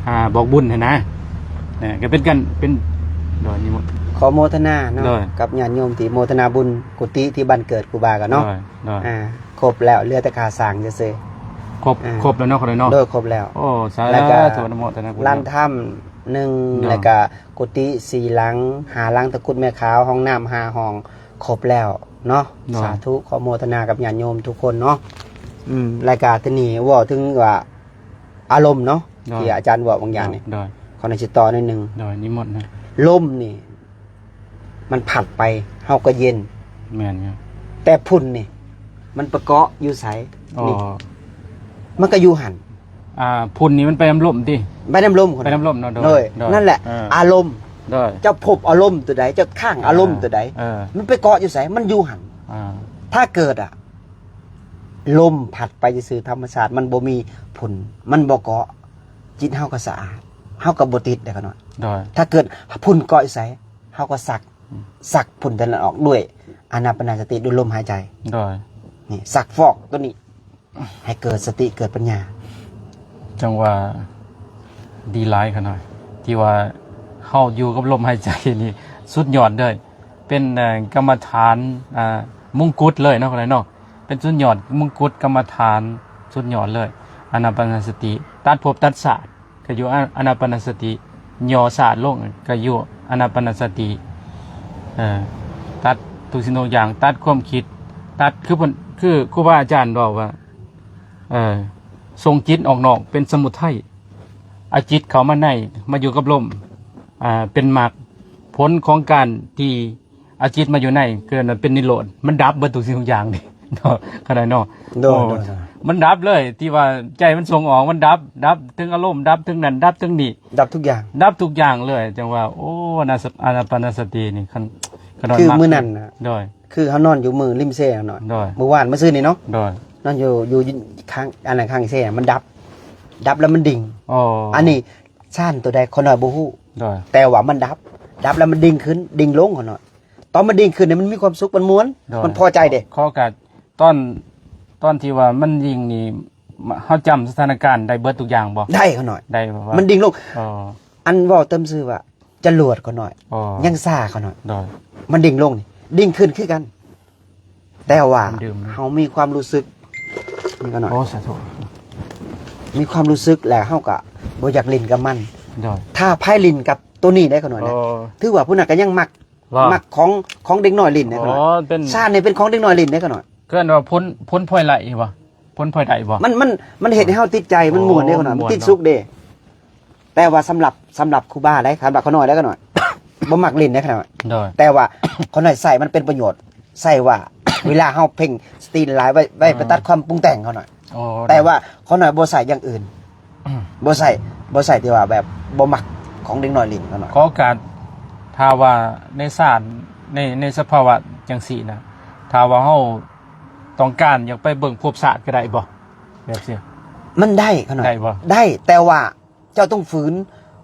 ອ່າ ບອກບຸນຫັ້ນນະ ເອີ ກໍເປັນການ ເປັນ ໂດຍ ນິມົນ ຂໍໂມທະນາເນາະ ໂດຍ ກັບຍາດໂຍມທີ່ໂມທະນາບຸນກຸຕິທີ່ບ້ານເກີດຄູບາກັນເນາະ ໂດຍ ໂດຍ ອ່າ ຄົບແລ້ວ ເຫຼືອແຕ່ຄ່າສ້າງຊື່ໆ ຄົບ ອ່າ ຄົບແລ້ວເນາະ ເນາະ ໂດຍ ຄົບແລ້ວ ໂອ້ ສາທຸ ອະນຸໂມທະນາບຸນ ລານທຳໜຶ່ງ ໂດຍ ແລ້ວກະ ກຸຕິສີ່ຫຼັງ ຫ້າຫຼັງ ຕະກຸດແມ່ຂາວ ຫ້ອງນ້ຳຫ້າຫ້ອງ ຄົບແລ້ວເນາະ ໂດຍ ສາທຸ ຂໍໂມທະນາກັບຍາດໂຍມທຸກຄົນເນາະ ອືມ ລາຍການທີ່ນີ້ເວົ້າເຖິງວ່າອາລົມເນາະ ໂດຍ ທີ່ອາຈານເວົ້າບາງຢ່າງນີ້ ໂດຍ ໂດຍ ຂໍອະນຸຍາດຕໍ່ໜ້ອຍໜຶ່ງ ໂດຍ ນິມົນນະ ລົມນີ້ມັນພັດໄປ ເຮົາກໍເຢັນ ແມ່ນຢູ່ ແຕ່ຝຸ່ນນີ້ ມັນໄປເກາະຢູ່ໃສ? ອໍ ນີ້ ມັນກໍຢູ່ຫັ້ນ ອ່າ ຝຸ່ນນີ້ມັນໄປນຳລົມຕິ? ໄປນຳລົມ ໄປນຳລົມເນາະ ໂດຍ ໂດຍ ໂດຍ ນັ້ນແຫຼະ ເອີ ອາລົມ ໂດຍ ເຈົ້າພົບອາລົມຕົວໃດ ເຈົ້າຄ້າງອາລົມຕົວໃດ ເອີ ມັນໄປເກາະຢູ່ໃສ? ມັນຢູ່ຫັ້ນ ອ່າ ຖ້າເກີດອະ ລົມພັດໄປຊື່ໆ ທຳມະຊາດມັນບໍ່ມີຝຸ່ນ ມັນບໍ່ເກາະ ຈິດເຮົາກໍສະອາດ ເຮົາກໍບໍ່ຕິດເດ້ຂະນ້ອຍ ໂດຍ ຖ້າເກີດຝຸ່ນເກາະຢູ່ໃສ ເຮົາກໍຊັກ ອືມ ຊັກຝຸ່ນຕົວນັ້ນອອກດ້ວຍອານາປານະສະຕິ ດ້ວຍລົມຫາຍໃຈ ໂດຍ ນີ້ ຊັກຟອກຕົວນີ້ ໃຫ້ເກີດສະຕິເກີດປັນຍາ ຈັ່ງວ່າດີຫຼາຍຂະນ້ອຍ ທີ່ວ່າເຮົາຢູ່ກັບລົມຫາຍໃຈນີ້ ສຸດຍອດເລີຍ ເປັນ ເອີ ກຳມະຖານ ອ່າ ມຸງກຸດເລີຍເນາະ ເນາະ ເປັນສຸດຍອດມຸງກຸດກຳມະຖານ ສຸດຍອດເລີຍ ອານາປານະສະຕິ ຕັດພົບຕັດຊາດ ກໍຢູ່ອາ ອານາປານະສະຕິ ຫຍໍ້ຊາດລົງ ກໍຢູ່ອານາປານະສະຕິ ເອີ ຕັດທຸກສິ່ງທຸກຢ່າງ ຕັດຄວາມຄິດ ຕັດ ຄືເພິ່ນ ຄືຄູບາອາຈານເວົ້າວ່າ ເອີ ສົ່ງຈິດອອກນອກເປັນສະມຸໄທ ເອົາຈິດເຂົ້າມາໃນ ມາຢູ່ກັບລົມ ອ່າ ເປັນມັກ ຜົນຂອງການທີ່ ເອົາຈິດມາຢູ່ໃນ ເກີດວ່າເປັນນິໂຣດ ມັນດັບເບິດທຸກສິ່ງທຸກຢ່າງນີ້ເນາະ ຂະນ້ອຍເນາະ ໂດຍ ໂອ້ ໂດຍ ໂດຍ ມັນດັບເລີຍ ທີ່ວ່າໃຈມັນສົ່ງອອກ ມັນດັບ ດັບເຖິງອາລົມ ດັບເຖິງນັ້ນ ດັບເຖິງນີ້ ດັບທຸກຢ່າງ ດັບທຸກຢ່າງເລີຍ ຈັ່ງວ່າ ໂອ້ ອານາສະ ອານາປານະສະຕິນີ້ ຂະ ຂະນ້ອຍ ຄືມື້ນັ້ນນະ ໂດຍ ຄືເຮົານອນຢູ່ມື້ລິມເຊເນາະ ໂດຍ ມື້ວານ ມື້ຊືນນີ້ເນາະ ໂດຍ ນອນຢູ່ ຢູ່ຂ້າງ ອັນນັ້ນ ຂ້າງເຊ ມັນດັບ ດັບແລ້ວມັນດິ່ງ ອໍ ອັນນີ້ ຊານຕົວໃດຂ້ານ້ອຍບໍ່ຮູ້ ໂດຍ ແຕ່ວ່າມັນດັບ ດັບແລ້ວມັນດິ່ງຂຶ້ນ ດິ່ງລົງ ຂ້ານ້ອຍ ຕອນມັນດິ່ງຂຶ້ນນີ້ມັນມີຄວາມສຸກ ມັນມ່ວນ ໂດຍ ມັນພໍໃຈເດ້ ເຂົາກໍຕອນ ຕອນທີ່ວ່າມັນຍິງນີ້ ເຮົາຈຳສະຖານະການໄດ້ເບິດທຸກຢ່າງບໍ່? ໄດ້ຂ້ານ້ອຍ ໄດ້ບໍ່ວ່າ ມັນດິ່ງລົງ ອໍ ອັນເວົ້າເຕີມຊື່ວ່າຈະຫຼວດຂ້ານ້ອຍ ອໍ ຍັງຊ້າຂ້ານ້ອຍ ໂດຍ ມັນດິ່ງລົງນີ້ ດິ່ງຂຶ້ນຄືກັນ ແຕ່ວ່າ ມັນດື່ມ ເຮົາມີຄວາມຮູ້ສຶກ ນີ້ຂ້ານ້ອຍ ໂອ້ ສາທຸ ມີຄວາມຮູ້ສຶກແລ້ວເຮົາກໍບໍ່ຢາກຫຼິ້ນກັບມັນ ໂດຍ ຖ້າໃຜຫຼິ້ນກັບໂຕນີ້ໄດ້ຂ້ານ້ອຍນະ ໂອ້ ຖືວ່າຜູ້ນັ້ນກໍຍັງມັກ ວ່າ ມັກຂອງ ຂອງເດັກນ້ອຍຫຼິ້ນເດ້ຂ້ານ້ອຍ ອໍ ເປັນ ຊານນີ້ເປັນຂອງເດັກນ້ອຍຫຼິ້ນເດ້ຂ້ານ້ອຍ ເອີ້ນວ່າຜົນ ຜົນພອຍໄຫຼບໍ່? ຜົນພອຍໄດ້ບໍ່? ມັນ ມັນ ມັນເຮັດໃຫ້ເຮົາຕິດໃຈ ອໍ ມັນມ່ວນເດ້ຂ້ານ້ອຍ ມັນຕິດສຸກເດ້ ມ່ວນເນາະ ແຕ່ວ່າສຳລັບ ສຳລັບຄູບາໄດ໋ ສຳລັບຂ້ານ້ອຍໄດ໋ຂ້ານ້ອຍ ບໍ່ມັກຫຼິ້ນເດ້ຂ້ານ້ອຍ ໂດຍ ແຕ່ວ່າຂ້ານ້ອຍໃຊ້ມັນເປັນປະໂຫຍດ ໃຊ້ວ່າ ເວລາເຮົາເພັ່ງສະຕິຫຼາຍ ໄວ້ ໄວ້ ອືມ ໄປຕັດຄວາມປຸງແຕ່ງຂ້ານ້ອຍ ອໍ ແຕ່ວ່າຂ້ານ້ອຍບໍ່ໃຊ້ຢ່າງອື່ນ ອືມ ບໍ່ໃຊ້ ບໍ່ໃຊ້ທີ່ວ່າແບບບໍ່ມັກຂອງເດັກນ້ອຍຫຼິ້ນຂ້ານ້ອຍ ຂໍໂອກາດ ຖ້າວ່າໃນຊານ ໃນ ໃນສະພາວະຈັ່ງຊີ້ນະ ຖ້າວ່າເຮົາຕ້ອງການຢາກໄປເບິ່ງພົບຊາດກໍໄດ້ບໍ່? ແບບຊີ້ ມັນໄດ້ຂ້ານ້ອຍ ໄດ້ບໍ່? ໄດ້ ແຕ່ວ່າ ເຈົ້າຕ້ອງຝືນ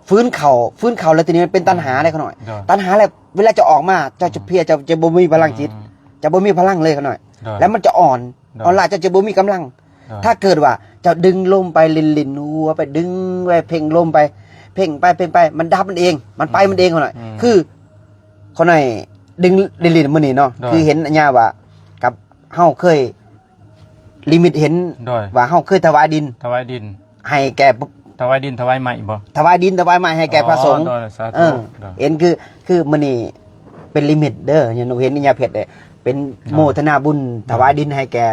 ຝືນເຂົ້າ ຝືນເຂົ້າແລ້ວທີນີ້ມັນເປັນຕັນຫາເດ້ຂ້ານ້ອຍ ໂດຍ ຕັນຫາແລ້ວເວລາເຈົ້າອອກມາ ເຈົ້າຈະເພຍ ອືມ ເຈົ້າຈະບໍ່ມີພະລັງຈິດ ອືມ ເຈົ້າບໍ່ມີພະລັງເລີຍຂ້ານ້ອຍ ໂດຍ ແລ້ວມັນຈະອ່ອນ ໂດຍ ອ່ອນລ້າ ເຈົ້າຈະບໍ່ມີກຳລັງ ໂດຍ ຖ້າເກີດວ່າເຈົ້າດຶງລົມໄປ ຫຼິ້ນໆ ຫົວໄປ ດຶງໄວ້ ເພັ່ງລົມໄປ ເພັ່ງໄປ ເພັ່ງໄປ ມັນດັບມັນເອງ ມັນໄປ ອືມ ມັນເອງຂ້ານ້ອຍ ອືມ ຄືຂ້ານ້ອຍດຶງ ຫຼິ້ນໆ ມື້ນີ້ເນາະ ໂດຍ ຄືເຫັນອັນຍາວ່າ ກັບເຮົາເຄີຍ ລິມິດເຫັນ ໂດຍ ວ່າເຮົາເຄີຍຖວາຍດິນ ຖວາຍດິນ ໃຫ້ແກ່ ຖວາຍດິນຖວາຍໄມ້ບໍ່? ຖວາຍດິນຖວາຍໄມ້ໃຫ້ແກ່ພະສົງ ອໍ ໂດຍ ສາທຸ ເອີ ໂດຍ ເຫັນຄື ຄືມື້ນີ້ເປັນລິມິດເດີ ຍານຸເຫັນຍາເພັດເດ້ ເປັນ ໂດຍ ໂມທະນາບຸນ ໂດຍ ຖວາຍດິນໃຫ້ແກ່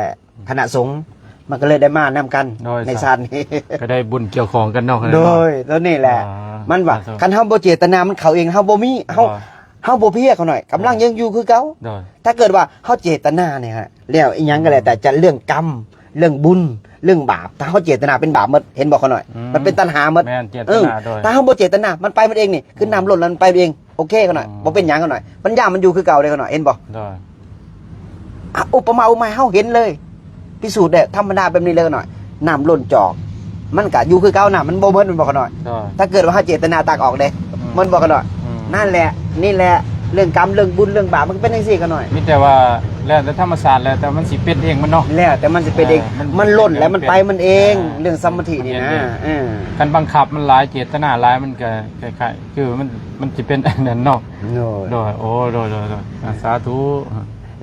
ຄະນະສົງ ມັນກໍເລີຍໄດ້ມານຳກັນ ໂດຍ ໃນຊາດນີ້ ກໍໄດ້ບຸນກ່ຽວຂ້ອງກັນເນາະ ໂດຍ ໂຕນີ້ແຫຼະ ອໍ ມັນວ່າ ສາທຸ ຄັນເຮົາບໍ່ເຈດຕະນາ ມັນເຂົ້າເອງ ເຮົາບໍ່ມີ ເຮົາ ບໍ່ ເຮົາບໍ່ເພຍຂ້ານ້ອຍ ກຳລັງ ໂດຍ ຍັງຢູ່ຄືເກົ່າ ໂດຍ ຖ້າເກີດວ່າເຮົາເຈດຕະນານີ້ຮະ ແລ້ວອີ່ຫຍັງກໍແລ້ວແຕ່ ຈະເລື່ອງກຳ ເລື່ອງບຸນ ເລື່ອງບາບ ຖ້າເຮົາເຈດຕະນາເປັນບາບໝົດ ເຫັນບໍ່ຂ້ານ້ອຍ? ອືມ ມັນເປັນຕັນຫາໝົດ ແມ່ນ ເຈດຕະນາ ເອີ ໂດຍ ຖ້າເຮົາບໍ່ເຈດຕະນາ ມັນໄປມັນເອງນີ້ ຄື ອືມ ນ້ຳລົ້ນແລ້ວມັນໄປເອງ ໂອເຄຂ້ານ້ອຍ ອືມ ບໍ່ເປັນຫຍັງຂ້ານ້ອຍ ມັນຢ້ານມັນຢູ່ຄືເກົ່າເດ້ຂ້ານ້ອຍ ເຫັນບໍ່? ໂດຍ ອະ ອຸປະມາອຸປະໄມຍ ເຮົາເຫັນເລີຍ ພິສູດແລ້ວ ທຳມະດາແບບນີ້ເລີຍຂ້ານ້ອຍ ນ້ຳລົ້ນຈອກ ມັນກະຢູ່ຄືເກົ່າ ນ້ຳມັນບໍ່ໝົດ ແມ່ນບໍ່ຂ້ານ້ອຍ? ໂດຍ ຖ້າເກີດວ່າເຮົາເຈດຕະນາຕັກອອກເດ້ ອືມ ແມ່ນບໍ່ຂ້ານ້ອຍ? ອືມ ນັ້ນແຫຼະ ນີ້ແຫຼະ ເລື່ອງກຳ ເລື່ອງບຸນ ເລື່ອງບາບ ມັນກໍເປັນຈັ່ງຊີ້ຂ້ານ້ອຍ ມີແຕ່ວ່າແລ້ວແຕ່ທຳມະຊາດ ແລ້ວແຕ່ມັນຊິເປັນເອງມັນເນາະ ແລ້ວແຕ່ມັນຊິເປັນເອງ ເອີ ມັນ ມັນລົ້ນແລ້ວມັນໄປມັນເອງ ເອີ ເລື່ອງສະມາທິນີ້ນະ ມັນເປັນເອງ ເອີ ຄັນບັງຄັບມັນຫຼາຍ ເຈດຕະນາຫຼາຍ ມັນກໍຄ້າຍໆ ຄືມັນ ມັນຊິເປັນອັນນັ້ນເນາະ ໂດຍ ໂດຍ ໂອ້ ໂດຍ ໂດຍ ໂດຍ ອາ ສາທຸ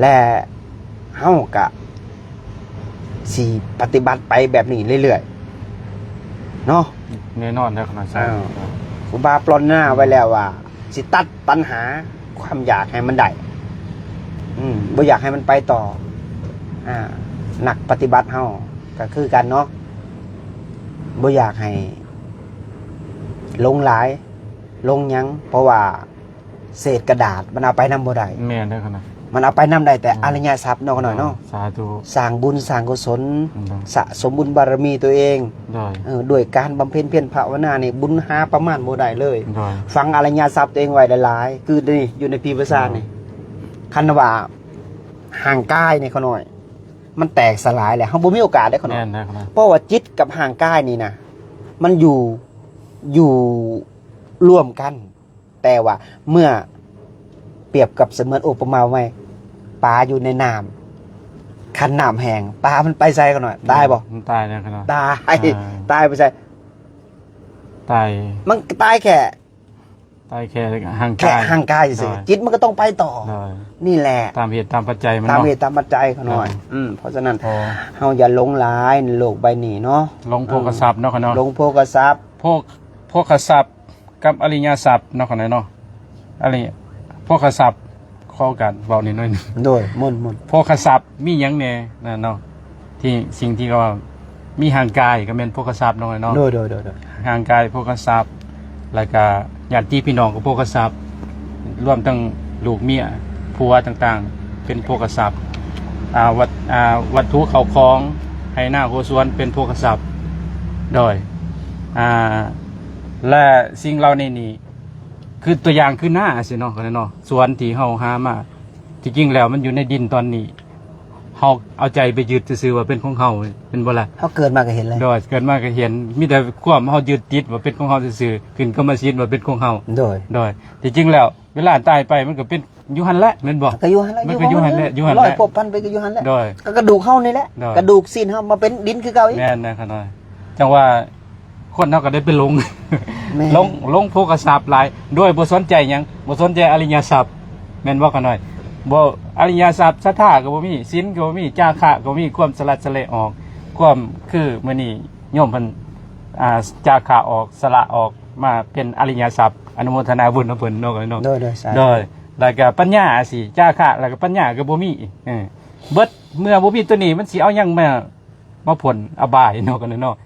ແລະ ເຮົາກະຊິປະຕິບັດໄປແບບນີ້ເລື້ອຍໆ ເນາະ ແນ່ນອນແລ້ວ ເອີ ຄູບາປະລອນນາໄວ້ແລ້ວວ່າ ຊິຕັດຕັນຫາຄວາມຢາກໃຫ້ມັນໄດ້ ອືມ ບໍ່ຢາກໃຫ້ມັນໄປຕໍ່ ອາ ນັກປະຕິບັດເຮົາກໍຄືກັນເນາະ ບໍ່ຢາກໃຫ້ຫຼົງຫຼາຍ ຫຼົງຫຍັງ ເພາະວ່າ ເສດກະດາດມັນເອົາໄປນຳບໍ່ໄດ້ ແມ່ນເດີຂ້ານ້ອຍ ມັນເອົາໄປນຳໄດ້ແຕ່ ອືມ ອະລິຍະຊັບເນາະ ຂ້ານ້ອຍເນາະ ສາທຸ ສ້າງບຸນສ້າງກຸສົນ ອືມ ສະສົມບຸນບາລະມີຕົວເອງ ໂດຍ ເອີ ດ້ວຍການບຳເພັນພຽນພາວະນານີ້ ບຸນຫາປະມານບໍ່ໄດ້ເລີຍ ໂດຍ ຝັງອະລິຍະຊັບຕົວເອງໄວ້ຫຼາຍໆ ຄືນີ້ຢູ່ໃນພີພະຊານນີ້ ໂດຍ ຄັນວ່າຮ່າງກາຍນີ້ ຂ້ານ້ອຍ ມັນແຕກສະຫຼາຍແລ້ວ ເຮົາບໍ່ມີໂອກາດເດ້ ຂ້ານ້ອຍ ແມ່ນເດີຂ້ານ້ອຍ ເພາະວ່າຈິດກັບຮ່າງກາຍນີ້ນະ ມັນຢູ່ ຢູ່ລວມກັນ ແຕ່ວ່າເມື່ອປຽບກັບສະເໝືອນອຸປະມາໄວ້ ປາຢູ່ໃນນ້ຳ ຄັນນ້ຳແຫ້ງ ປາມັນໄປໃສຂ້ານ້ອຍ? ຕາຍບໍ່? ມັນຕາຍແລ້ວຂ້ານ້ອຍ ຕາຍ ອ່າ ຕາຍໄປໃສ? ຕາຍ ມັນຕາຍແຄ່ ຕາຍແຄ່ຮ່າງກາຍ ແຄ່ຮ່າງກາຍຊື່ໆ ໂດຍ ຈິດມັນກໍຕ້ອງໄປຕໍ່ ໂດຍ ນີ້ແຫຼະ ຕາມເຫດຕາມປັດໄຈມັນເນາະ ຕາມເຫດຕາມປັດໄຈຂ້ານ້ອຍ ໂດຍ ອືມ ເພາະສະນັ້ນ ອໍ ເຮົາຢ່າຫຼົງຫຼາຍໃນໂລກໃບນີ້ເນາະ ຫຼົງໂພຄະຊັບເນາະ ເອີ ຂ້ານ້ອຍເນາະ ຫຼົງໂພຄະຊັບ ໂພ ໂພຄະຊັບ ກັບອະລິຍະຊັບເນາະ ຂ້ານ້ອຍເນາະ ອະລິ ໂພຄະຊັບ ຂໍໂອກາດເວົ້າໜ້ອຍໜຶ່ງ ໂດຍ ໝົນໆ ໂພຄະຊັບມີຫຍັງແດ່ນະເນາະ ທີ່ ສິ່ງທີ່ເຂົາວ່າມີຮ່າງກາຍກໍແມ່ນໂພຄະຊັບເນາະ ໂດຍ ໂດຍ ໂດຍ ໂດຍ ຮ່າງກາຍໂພຄະຊັບ ແລ້ວກະຍາດຕິພີ່ນ້ອງກໍໂພຄະຊັບ ລວມທັງລູກເມຍ ຜົວຕ່າງໆ ເປັນໂພຄະຊັບ ອ່າ ວັດ ອ່າ ວັດຖຸເຂົ້າຂອງ ໄຮ່ນາຫົວສວນເປັນໂພຄະຊັບ ໂດຍ ອ່າ ແລະ ສິ່ງເຫຼົ່ານີ້ນີ້ ຄືຕົວຢ່າງຄືນາຊີ້ເນາະ ເນາະ ສວນທີ່ເຮົາຫາມາ ທີ່ຈິງແລ້ວມັນຢູ່ໃນດິນຕອນນີ້ ເຮົາເອົາໃຈໄປຍຶດຊື່ໆວ່າເປັນຂອງເຮົາ ແມ່ນບໍ່ລະ? ເຮົາເກີດມາກໍເຫັນແລ້ວ ໂດຍ ເກີດມາກໍເຫັນ ມີແຕ່ຄວາມເຮົາຍຶດຕິດວ່າເປັນຂອງເຮົາຊື່ໆ ຂຶ້ນກຳມະສິດວ່າເປັນຂອງເຮົາ ໂດຍ ໂດຍ ທີ່ຈິງແລ້ວ ເວລາຕາຍໄປມັນກໍເປັນ ຢູ່ຫັ້ນແຫຼະ ແມ່ນບໍ່? ກໍຢູ່ຫັ້ນແຫຼະ ມັນກໍຢູ່ຫັ້ນແຫຼະ ຢູ່ຫັ້ນແຫຼະ ຮ້ອຍພົບພັນປີກໍຢູ່ຫັ້ນແຫຼະ ໂດຍ ກໍກະດູກເຮົານີ້ແຫຼະ ໂດຍ ກະດູກຊີ້ນເຮົາມາເປັນດິນຄືເກົ່າອີກ ແມ່ນແຫຼະຂະນ້ອຍ ຈັ່ງວ່າຄົນເຮົາກໍໄດ້ໄປຫຼົງ ແມ່ນ ຫຼົງ ຫຼົງໂພຄະຊັບຫຼາຍ ໂດຍບໍ່ສົນໃຈຫຍັງ ບໍ່ສົນໃຈອະລິຍະຊັບ ແມ່ນບໍ່ຂະນ້ອຍ? ບໍ່ ອະລິຍະຊັບ ສັດທາກໍບໍ່ມີ ສິນກໍບໍ່ມີ ຈາຄະກໍບໍ່ມີ ຄວາມສະຫຼະສະເລະອອກ ຄວາມຄືມື້ນີ້ໂຍມເພິ່ນ ອ່າ ຈາຄະອອກ ສະຫຼະອອກ ມາເປັນອະລິຍະຊັບ ອະນຸໂມທະນາບຸນນຳເພິ່ນເນາະ ເນາະ ໂດຍ ໂດຍ ສາທຸ ໂດຍ ແລ້ວກະປັນຍາຊິ ຈາຄະ ແລ້ວກະປັນຍາກໍບໍ່ມີ ເອີ ເບິດ ເມື່ອບໍ່ມີຕົວນີ້ ມັນຊິເອົາຫຍັງມາ ມາພົ້ນອະບາຍເນາະ ເນາະ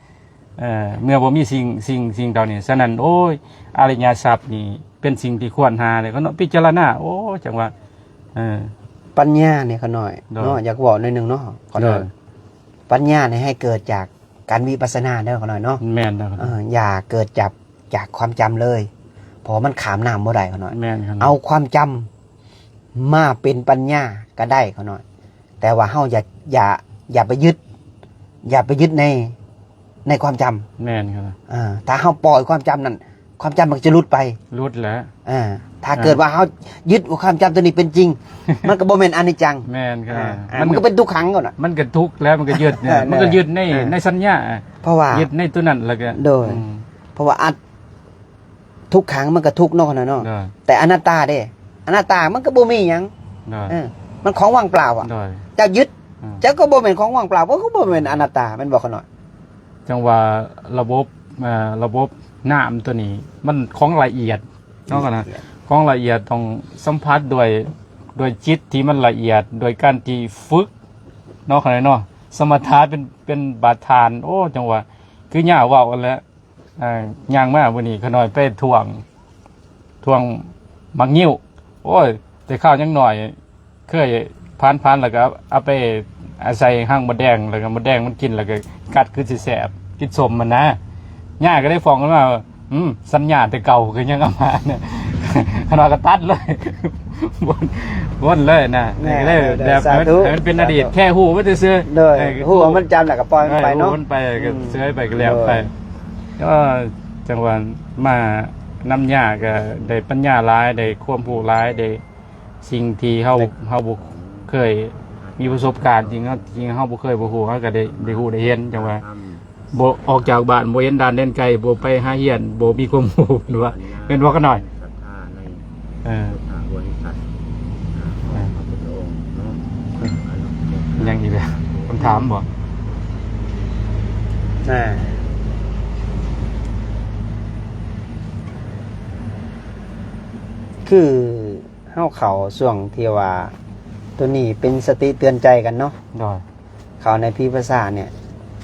ເອີ ເມື່ອບໍ່ມີສິ່ງ ສິ່ງ ສິ່ງເຫຼົ່ານີ້ ສະນັ້ນ ໂອ້ຍ ອະລິຍະຊັບນີ້ເປັນສິ່ງທີ່ຄວນຫາເລີຍ ເນາະ ພິຈາລະນາ ໂອ້ ຈັ່ງວ່າ ເອີ ປັນຍານີ້ ຂະນ້ອຍ ໂດຍ ເນາະ ຢາກເວົ້າໜ້ອຍໜຶ່ງເນາະ ຂະນ້ອຍ ໂດຍ ປັນຍານີ້ໃຫ້ເກີດຈາກ ການວິປັດສະນາເດີຂະນ້ອຍເນາະ ແມ່ນແລ້ວ ເອີ ຢ່າເກີດຈາກ ຈາກຄວາມຈຳເລີຍ ເພາະວ່າມັນຂ້າມນ້ຳບໍ່ໄດ້ຂະນ້ອຍ ແມ່ນ ເອົາຄວາມຈຳມາເປັນປັນຍາກໍໄດ້ຂະນ້ອຍ ແຕ່ວ່າເຮົາຢ່າ ຢ່າ ຢ່າໄປຍຶດ ຢ່າໄປຍຶດໃນ ໃນຄວາມຈຳ ແມ່ນ ເອີ ຖ້າເຮົາປ່ອຍຄວາມຈຳນັ້ນ ຄວາມຈຳມັນຈະຫຼຸດໄປ ຫຼຸດແຫຼະ ເອີ ຖ້າເກີດວ່າເຮົາຍຶດວ່າຄວາມຈຳຕົວນີ້ເປັນຈິງ ມັນກໍບໍ່ແມ່ນອະນິດຈັງ ແມ່ນ ເອີ ມັນກໍເປັນທຸກຂັງ ມັນກໍທຸກແລ້ວ ມັນກໍຍຶດ ເອີ ມັນກໍຍຶດໃນ ເອີ ໃນສັນຍາ ເພາະວ່າຍຶດໃນຕົວນັ້ນ ແລ້ວກໍ ໂດຍ ເພາະວ່າອັດ ທຸກຂັງມັນກໍທຸກເນາະ ເນາະ ໂດຍ ແຕ່ອະນັດຕາເດ້ ອະນັດຕາມັນກໍບໍ່ມີຫຍັງ ໂດຍ ເອີ ມັນຂອງວ່າງເປົ່າອະ ໂດຍ ເຈົ້າຍຶດ ເຈົ້າກໍບໍ່ແມ່ນຂອງວ່າງເປົ່າ ມັນກໍບໍ່ແມ່ນອະນັດຕາ ແມ່ນບໍ່ຂະນ້ອຍ? ຈັ່ງວ່າລະບົບ ເອີ ລະບົບນ້ຳຕົວນີ້ມັນຂອງລະອຽດເນາະ ຂະນ້ອຍ ຂອງລະອຽດ ຕ້ອງສຳຜັດດ້ວຍ ດ້ວຍຈິດທີ່ມັນລະອຽດ ດ້ວຍການທີ່ຝຶກເນາະ ຂະນ້ອຍເນາະ ສະມະຖະເປັນ ເປັນບາດຖານ ໂອ້ ຈັ່ງວ່າ ຄືຍ່າເວົ້າຫັ້ນແຫຼະ ເອີ ຍ່າງມາມື້ນີ້ ຂະນ້ອຍໄປຖ້ວງ ຖ້ວງໝາກງິ້ວ ໂອ້ຍ ແຕ່ຄາວຍັງນ້ອຍ ເຄີຍຜານໆ ແລ້ວກໍເອົາໄປໃສ່ຮັງມົດແດງ ແລ້ວກໍມົດແດງມັນກິນ ແລ້ວກໍກັດຄືຊິແຊບ ກິນສົ້ມຫັ້ນນະ ຍ່າກໍໄດ້ຟ້ອງກັນມາ ອືມ ສັນຍາແຕ່ເກົ່າກໍຍັງເອົາມາ ຂະນ້ອຍກໍຕັດເລີຍ ວົນ ວົນເລີຍນະ ກໍເລີຍແບບໃຫ້ມັນເປັນອະດີດ ແຄ່ຮູ້ໄວ້ຊື່ໆ ໂດຍ ຮູ້ວ່າມັນຈຳແລ້ວກໍປ່ອຍມັນໄປເນາະ ຮູ້ມັນໄປກໍເຊີຍໄປກໍແລ້ວໄປ ໂດຍ ກໍຈັ່ງວ່າມານຳຍ່າກໍໄດ້ປັນຍາຫຼາຍ ໄດ້ຄວາມຮູ້ຫຼາຍ ໄດ້ສິ່ງທີ່ເຮົາ ເຮົາບໍ່ເຄີຍມີປະສົບການ ສິ່ງເຮົາ ສິ່ງເຮົາບໍ່ເຄີຍບໍ່ຮູ້ ເຮົາກໍໄດ້ ໄດ້ຮູ້ໄດ້ເຫັນ ຈັ່ງວ່າບໍ່ອອກຈາກບ້ານ ບໍ່ເຫັນດ່ານແດນໄກ ບໍ່ໄປຫາຮຽນ ບໍ່ມີຄວາມຮູ້ ເພິ່ນວ່າ ແມ່ນບໍ່ຂະນ້ອຍ? ເອີ ຍັງອີກແລ້ວ ຄຳຖາມບໍ່? ນາ ຄືເຮົາເຂົ້າຊ່ວງທີ່ວ່າ ໂຕນີ້ເປັນສະຕິເຕືອນໃຈກັນເນາະ ໂດຍ ເຂົ້າໃນພີພາສານີ້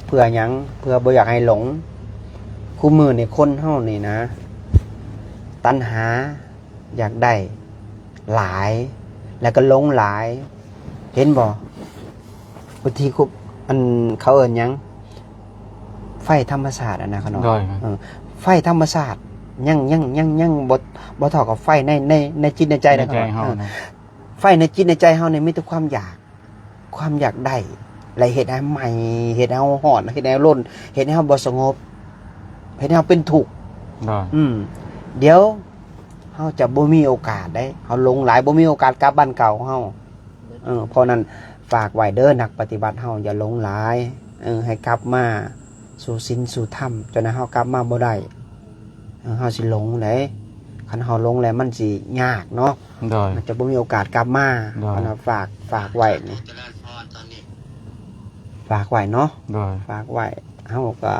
ເພື່ອຫຍັງ? ເພື່ອບໍ່ຢາກໃຫ້ຫຼົງ ຄູ່ມື້ນີ້ຄົນເຮົານີ້ນະ ຕັນຫາ ຢາກໄດ້ຫຼາຍ ແລ້ວກໍຫຼົງຫຼາຍ ເຫັນບໍ່? ບາງທີ ອັນ ເຂົາເອີ້ນຫຍັງ? ໄຟທຳມະຊາດຫັ້ນນະ ຂະນ້ອຍ ໂດຍ ເອີ ໄຟທຳມະຊາດຍັງ ຍັງ ຍັງ ຍັງບໍ່ ບໍ່ເທົ່າກັບໄຟໃນ ໃນ ໃນຈິດໃນໃຈ ໃນໃຈເຮົາ ເອີ ນະ ໄຟໃນຈິດໃນໃຈເຮົານີ້ມີແຕ່ຄວາມຢາກ ຄວາມຢາກໄດ້ ແລະ ເຮັດໃຫ້ໄໝ້ ເຮັດໃຫ້ເຮົາຮ້ອນ ເຮັດໃຫ້ເຮົາລົນ ເຮັດໃຫ້ເຮົາບໍ່ສະຫງົບ ເຮັດໃຫ້ເຮົາເປັນທຸກ ໂດຍ ອືມ ດຽວເຮົາຈະບໍ່ມີໂອກາດເດ້ ເຮົາຫຼົງຫຼາຍ ບໍ່ມີໂອກາດກັບບ້ານເກົ່າຂອງເຮົາ ເອີ ເພາະນັ້ນຝາກໄວ້ເດີ ນັກປະຕິບັດເຮົາຢ່າຫຼົງຫຼາຍ ເອີ ໃຫ້ກັບມາ ສູ່ສິນສູ່ທຳ ຈົນເຮົາກັບມາບໍ່ໄດ້ ເຮົາຊິຫຼົງເດ້ ຄັນເຮົາຫຼົງແລ້ວມັນຊິຍາກເນາະ ໂດຍ ມັນຈະບໍ່ມີໂອກາດກັບມາ ໂດຍ ອັນນັ້ນຝາກ ຝາກໄວ້ນີ້ ຝາກໄວ້ເນາະ ໂດຍ ຝາກໄວ້ ເຮົາກໍ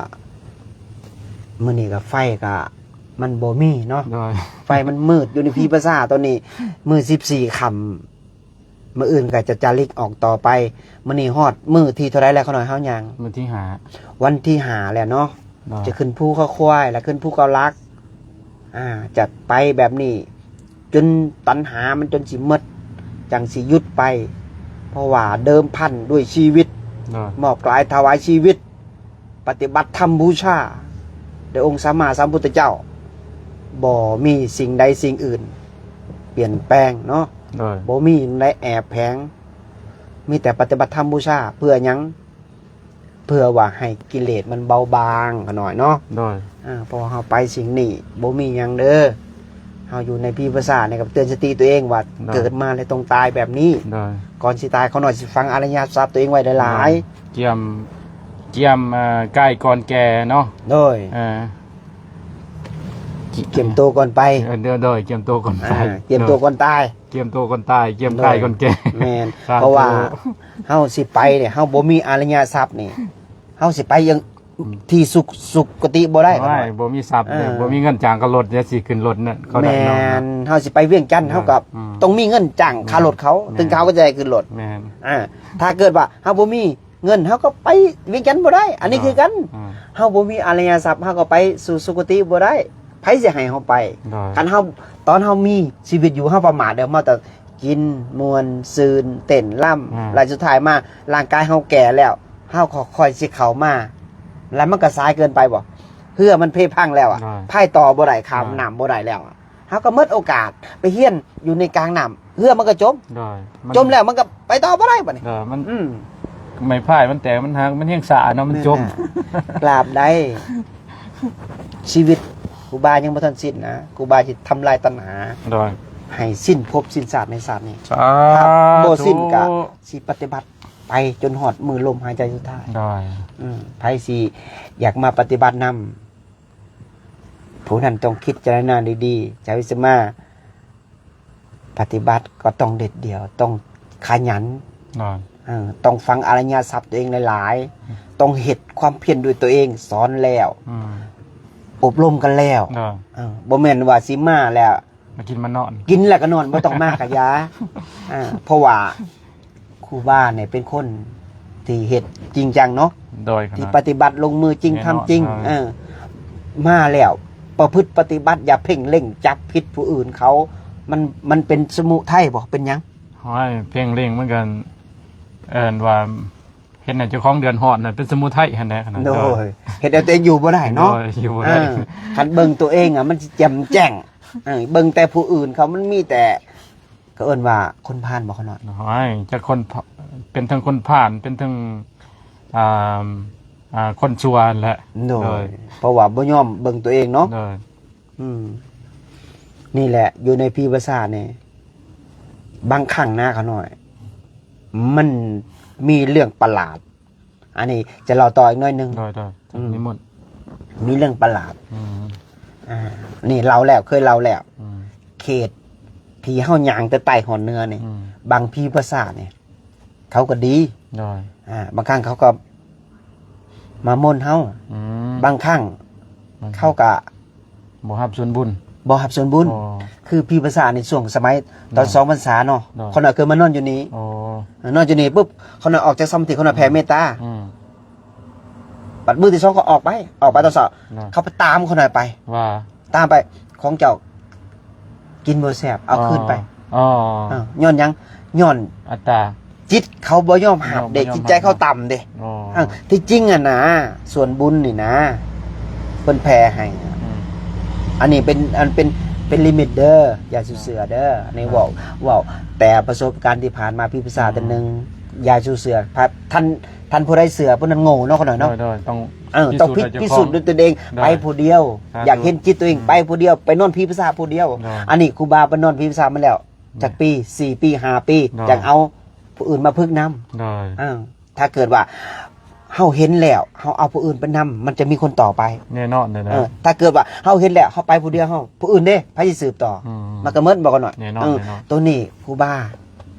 ມື້ນີ້ກໍໄຟກໍມັນບໍ່ມີເນາະ ໂດຍ ໄຟມັນມືດຢູ່ໃນພີພາສາຕອນນີ້ ມື້ສິບສີ່ຄ່ຳ ມື້ອື່ນກໍຈະຈາລິກອອກຕໍ່ໄປ ມື້ນີ້ຮອດມື້ທີເທົ່າໃດແລ້ວ ຂະນ້ອຍ ເຮົາຍ່າງ? ມື້ທີຫ້າ ວັນທີຫ້າແລ້ວເນາະ ໂດຍ ຈະຂຶ້ນພູເຂົາຄວາຍ ແລ້ວຂຶ້ນພູເກົ້າຫຼັກ ອ່າ ຈະໄປແບບນີ້ ຈົນຕັນຫາມັນຈົນຊິໝົດ ຈັ່ງຊິຢຸດໄປ ເພາະວ່າເດີມພັນດ້ວຍຊີວິດ ໂດຍ ມອບກາຍຖວາຍຊີວິດ ປະຕິບັດທຳບູຊາ ໂດຍອົງສຳມາສຳພຸດທະເຈົ້າ ບໍ່ມີສິ່ງໃດສິ່ງອື່ນປ່ຽນແປງເນາະ ໂດຍ ບໍ່ມີໃດແອບແຝງ ມີແຕ່ປະຕິບັດທຳບູຊາ ເພື່ອຫຍັງ? ເພື່ອວ່າໃຫ້ກິເລດມັນເບົາບາງຂະນ້ອຍເນາະ ໂດຍ ເອີ ເພາະວ່າເຮົາໄປສິ່ງນີ້ ບໍ່ມີຫຍັງເດີ ເຮົາຢູ່ໃນພີພາສານີ້ກໍເຕືອນສະຕິຕົວເອງວ່າ ໂດຍ ເກີດມາແລ້ວຕ້ອງຕາຍແບບນີ້ ໂດຍ ກ່ອນຊິຕາຍ ຂ້ານ້ອຍຊິຝັງອະລິຍະຊັບຕົວເອງໄວ້ຫຼາຍໆ ໂດຍ ກຽມ ກຽມ ເອີ ກາຍກ່ອນແກ່ເນາະ ໂດຍ ເອີ ກຽມໂຕກ່ອນໄປ ເອີ ໂດຍ ກຽມໂຕກ່ອນໄປ ອ່າ ກຽມໂຕກ່ອນຕາຍ ກຽມໂຕກ່ອນຕາຍ ກຽມກາຍກ່ອນແກ່ ແມ່ນ ສາທຸ ເພາະວ່າເຮົາຊິໄປນີ້ ເຮົາບໍ່ມີອະລິຍະຊັບນີ້ ເຮົາຊິໄປຍັງ ອືມ ທີ່ສຸກ ສຸຄະຕິບໍ່ໄດ້ ໂອ້ຍ ບໍ່ມີຊັບເດ້ ເອີ ບໍ່ມີເງິນຈ້າງຄ່າລົດ ຈະຊິຂຶ້ນລົດນະ ເຂົາໄດ້ເນາະ ແມ່ນ ເຮົາຊິໄປວຽງຈັນ ເອີ ເຮົາກໍ ອືມ ຕ້ອງມີເງິນຈ້າງຄ່າລົດເຂົາ ແມ່ນ ເຖິງເຂົາກໍຈະໃຫ້ຂຶ້ນລົດ ແມ່ນ ອ່າ ຖ້າເກີດວ່າເຮົາບໍ່ມີເງິນ ເຮົາກໍໄປວຽງຈັນບໍ່ໄດ້ ອັນນີ້ຄືກັນ ໂດຍ ອ່າ ເຮົາບໍ່ມີອະລິຍະຊັບ ເຮົາກໍໄປສູ່ສຸຄະຕິບໍ່ໄດ້ ໃຜຊິໃຫ້ເຮົາໄປ ໂດຍ ຄັນເຮົາ ຕອນເຮົາມີຊີວິດຢູ່ ເຮົາປະໝາດເດີ ເຮົາແຕ່ກິນມ່ວນຊື່ນ ເຕັ້ນລຳ ອ່າ ແລ້ວສຸດທ້າຍມາ ຮ່າງກາຍເຮົາແກ່ແລ້ວ ເຮົາກໍຄ່ອຍຊິເຂົ້າມາ ແລ້ວມັນກໍສາຍເກີນໄປບໍ່? ເຮືອມັນເພພັງແລ້ວອະ ໂດຍ ພາຍຕໍ່ບໍ່ໄດ້ ຂ້າມ ໂດຍ ນ້ຳບໍ່ໄດ້ແລ້ວອະ ເຮົາກໍໝົດໂອກາດ ໄປຮຽນຢູ່ໃນກາງນ້ຳ ເຮືອມັນກໍຈົມ ໂດຍ ມັນ ຈົມແລ້ວມັນກໍໄປຕໍ່ບໍ່ໄດ້ບັດນີ້ ໂດຍ ມັນ ອືມ ໄມ້ພາຍມັນແຕກ ມັນຫັກ ມັນແຮງຊ້າເນາະ ມັນຈົມ ແມ່ນແທ້ ຕາບໃດ ຊີວິດຄູບາຍັງບໍ່ທັນສິ້ນນະ ຄູບາຊິທຳລາຍຕັນຫາ ໂດຍ ໃຫ້ສິ້ນພົບສິ້ນຊາດໃນຊາດນີ້ ສາທຸ ຖ້າບໍ່ສິ້ນກະຊິປະຕິບັດໄປຈົນຮອດມື້ລົມຫາຍໃຈສຸດທ້າຍ ໂດຍ ອືມ ໃຜຊິຢາກມາປະຕິບັດນຳ ຜູ້ນັ້ນຕ້ອງພິຈາລະນາດີໆ ເຈົ້າຊິມາປະຕິບັດກໍຕ້ອງເດັດດ່ຽວ ຕ້ອງຂະຫຍັນ ໂດຍ ເອີ ຕ້ອງຝັງອະລິຍະຊັບຕົວເອງຫຼາຍໆ ອືມ ຕ້ອງເຮັດຄວາມພຽນດ້ວຍຕົວເອງ ສອນແລ້ວ ອືມ ອົບຮົມກັນແລ້ວ ໂດຍ ເອີ ບໍ່ແມ່ນວ່າຊິມາແລ້ວ ມາກິນມານອນ ກິນແລ້ວກໍນອນ ບໍ່ຕ້ອງມາກະຢ່າ ອ່າ ເພາະວ່າຄູບານີ້ເປັນຄົນທີ່ເຮັດຈິງຈັງເນາະ ໂດຍ ທີ່ປະຕິບັດລົງມືຈິງ ແນ່ນອນ ທຳຈິງ ເອີ ເອີ ມາແລ້ວປະພຶດປະຕິບັດ ຢ່າເພັ່ງເລັງຈັບຜິດຜູ້ອື່ນເຂົາ ມັນ ມັນເປັນສະມຸໄທບໍ່ ເປັນຫຍັງ? ໂອ້ຍ ເພັ່ງເລັງມັນກໍເອີ້ນວ່າ ເຮັດໃຫ້ເຈົ້າຂອງເດືອດຮ້ອນນະ ເປັນສະມຸໄທຫັ້ນແຫຼະ ໂດຍ ໂດຍ ເຮັດໃຫ້ຕົວເອງຢູ່ບໍ່ໄດ້ເນາະ ໂດຍ ຢູ່ບໍ່ໄດ້ ເອີ ຄັນເບິ່ງຕົວເອງອະ ມັນຊິແຈ່ມແຈ້ງ ເອີ ເບິ່ງແຕ່ຜູ້ອື່ນເຂົາ ມັນມີແຕ່ ເຂົາເອີ້ນວ່າຄົນພານບໍ່ ຂະນ້ອຍ ໂອ້ຍ ຈັກຄົນ ເປັນທັງຄົນພານ ເປັນທັງ ອ່າ ອ່າ ຄົນຊົ່ວຫັ້ນແຫຼະ ໂດຍ ໂດຍ ເພາະວ່າບໍ່ຍອມເບິ່ງຕົວເອງເນາະ ໂດຍ ອືມ ນີ້ແຫຼະ ຢູ່ໃນພີພາສານີ້ ບາງຄັ້ງນະ ຂະນ້ອຍ ມັນມີເລື່ອງປະຫຼາດ ອັນນີ້ຈະເລົ່າຕໍ່ອີກໜ້ອຍໜຶ່ງ ໂດຍ ໂດຍ ອືມ ນິມົນ ມີເລື່ອງປະຫຼາດ ອືມ ອ່າ ນີ້ເລົ່າແລ້ວ ເຄີຍເລົ່າແລ້ວ ອືມ ເຂດທີ່ເຮົາຍ່າງແຕ່ໃຕ້ຮອດເໜືອນີ້ ອືມ ບາງພີພາສານີ້ ເຂົາກໍດີ ໂດຍ ອ່າ ບາງຄັ້ງເຂົາກໍມາມົນເຮົາ ອືມ ບາງຄັ້ງ ບາງຄັ້ງ ເຂົາກໍບໍ່ຮັບສ່ວນບຸນ ບໍ່ຮັບສ່ວນບຸນ ອໍ ຄືພີພາສາໃນຊ່ວງສະໄໝຕອນ ໂດຍ ສອງພັນສາເນາະ ໂດຍ ຂ້ານ້ອຍເຄີຍມານອນຢູ່ນີ້ ອໍ ນອນຢູ່ນີ້ປຸບ ຂ້ານ້ອຍອອກຈາກສະມາທິ ຂ້ານ້ອຍແຜ່ເມດຕາ ອືມ ບັດມື້ທີສອງກໍອອກໄປ ອອກໄປຕອນເຊົ້າ ໂດຍ ເຂົາໄປຕາມຂ້ານ້ອຍໄປ ວ່າ ຕາມໄປ ຂອງເຈົ້າກິນບໍ່ແຊບ ເອົາຄືນໄປ ອໍ ເອີ ຍ້ອນຫຍັງ? ຍ້ອນອັດຕາ ຈິດເຂົາບໍ່ຍອມຮັບເດ້ ບໍ່ຍອມຮັບ ຈິດໃຈເຂົາຕ່ຳເດ້ ອໍ ເອີ ທີ່ຈິງຫັ້ນນະ ສ່ວນບຸນນີ້ນະ ເພິ່ນແຜ່ໃຫ້ ອືມ ອັນນີ້ເປັນ ອັນເປັນ ເປັນລິມິດເດີ ຢ່າສູ່ເຊື່ອເດີ ອັນນີ້ ອ່າ ເວົ້າ ເວົ້າແຕ່ປະສົບການທີ່ຜ່ານມາ ພິພາສາ ອືມ ເທື່ອໜຶ່ງ ຢ່າສູ່ເຊື່ອ ທ່ານ ທ່ານຜູ້ໃດເຊື່ອຜູ້ນັ້ນໂງ່ເນາະ ຂະນ້ອຍເນາະ ໂດຍ ໂດຍ ຕ້ອງ ເອີ ຕ້ອງພິສູດດ້ວຍຕົວເອງ ໂດຍ ໄປຜູ້ດຽວ ສາທຸ ຢາກເຫັນຈິດຕົວເອງ ອືມ ໄປຜູ້ດຽວ ໄປນອນຜີພາສາຜູ້ດຽວ ໂດຍ ອັນນີ້ຄູບາໄປນອນຜີພາສາມາແລ້ວ ໂດຍ ຈັກປີ ສີ່ປີ ຫ້າປີ ໂດຍ ຈັ່ງເອົາຜູ້ອື່ນມາຝຶກນຳ ໂດຍ ເອີ ຖ້າເກີດວ່າເຮົາເຫັນແລ້ວ ເຮົາເອົາຜູ້ອື່ນໄປນຳ ມັນຈະມີຄົນຕໍ່ໄປ ແນ່ນອນແລ້ວນະ ເອີ ຖ້າເກີດວ່າເຮົາເຫັນແລ້ວ ເຮົາໄປຜູ້ດຽວ ເຮົາ ຜູ້ອື່ນເດ້ ໃຜຊິສືບຕໍ່? ອືມ ມັນກໍໝົດບໍ່ ຂະນ້ອຍ ແນ່ນອນ ເອີ ແນ່ນອນ ໂຕນີ້ຄູບາ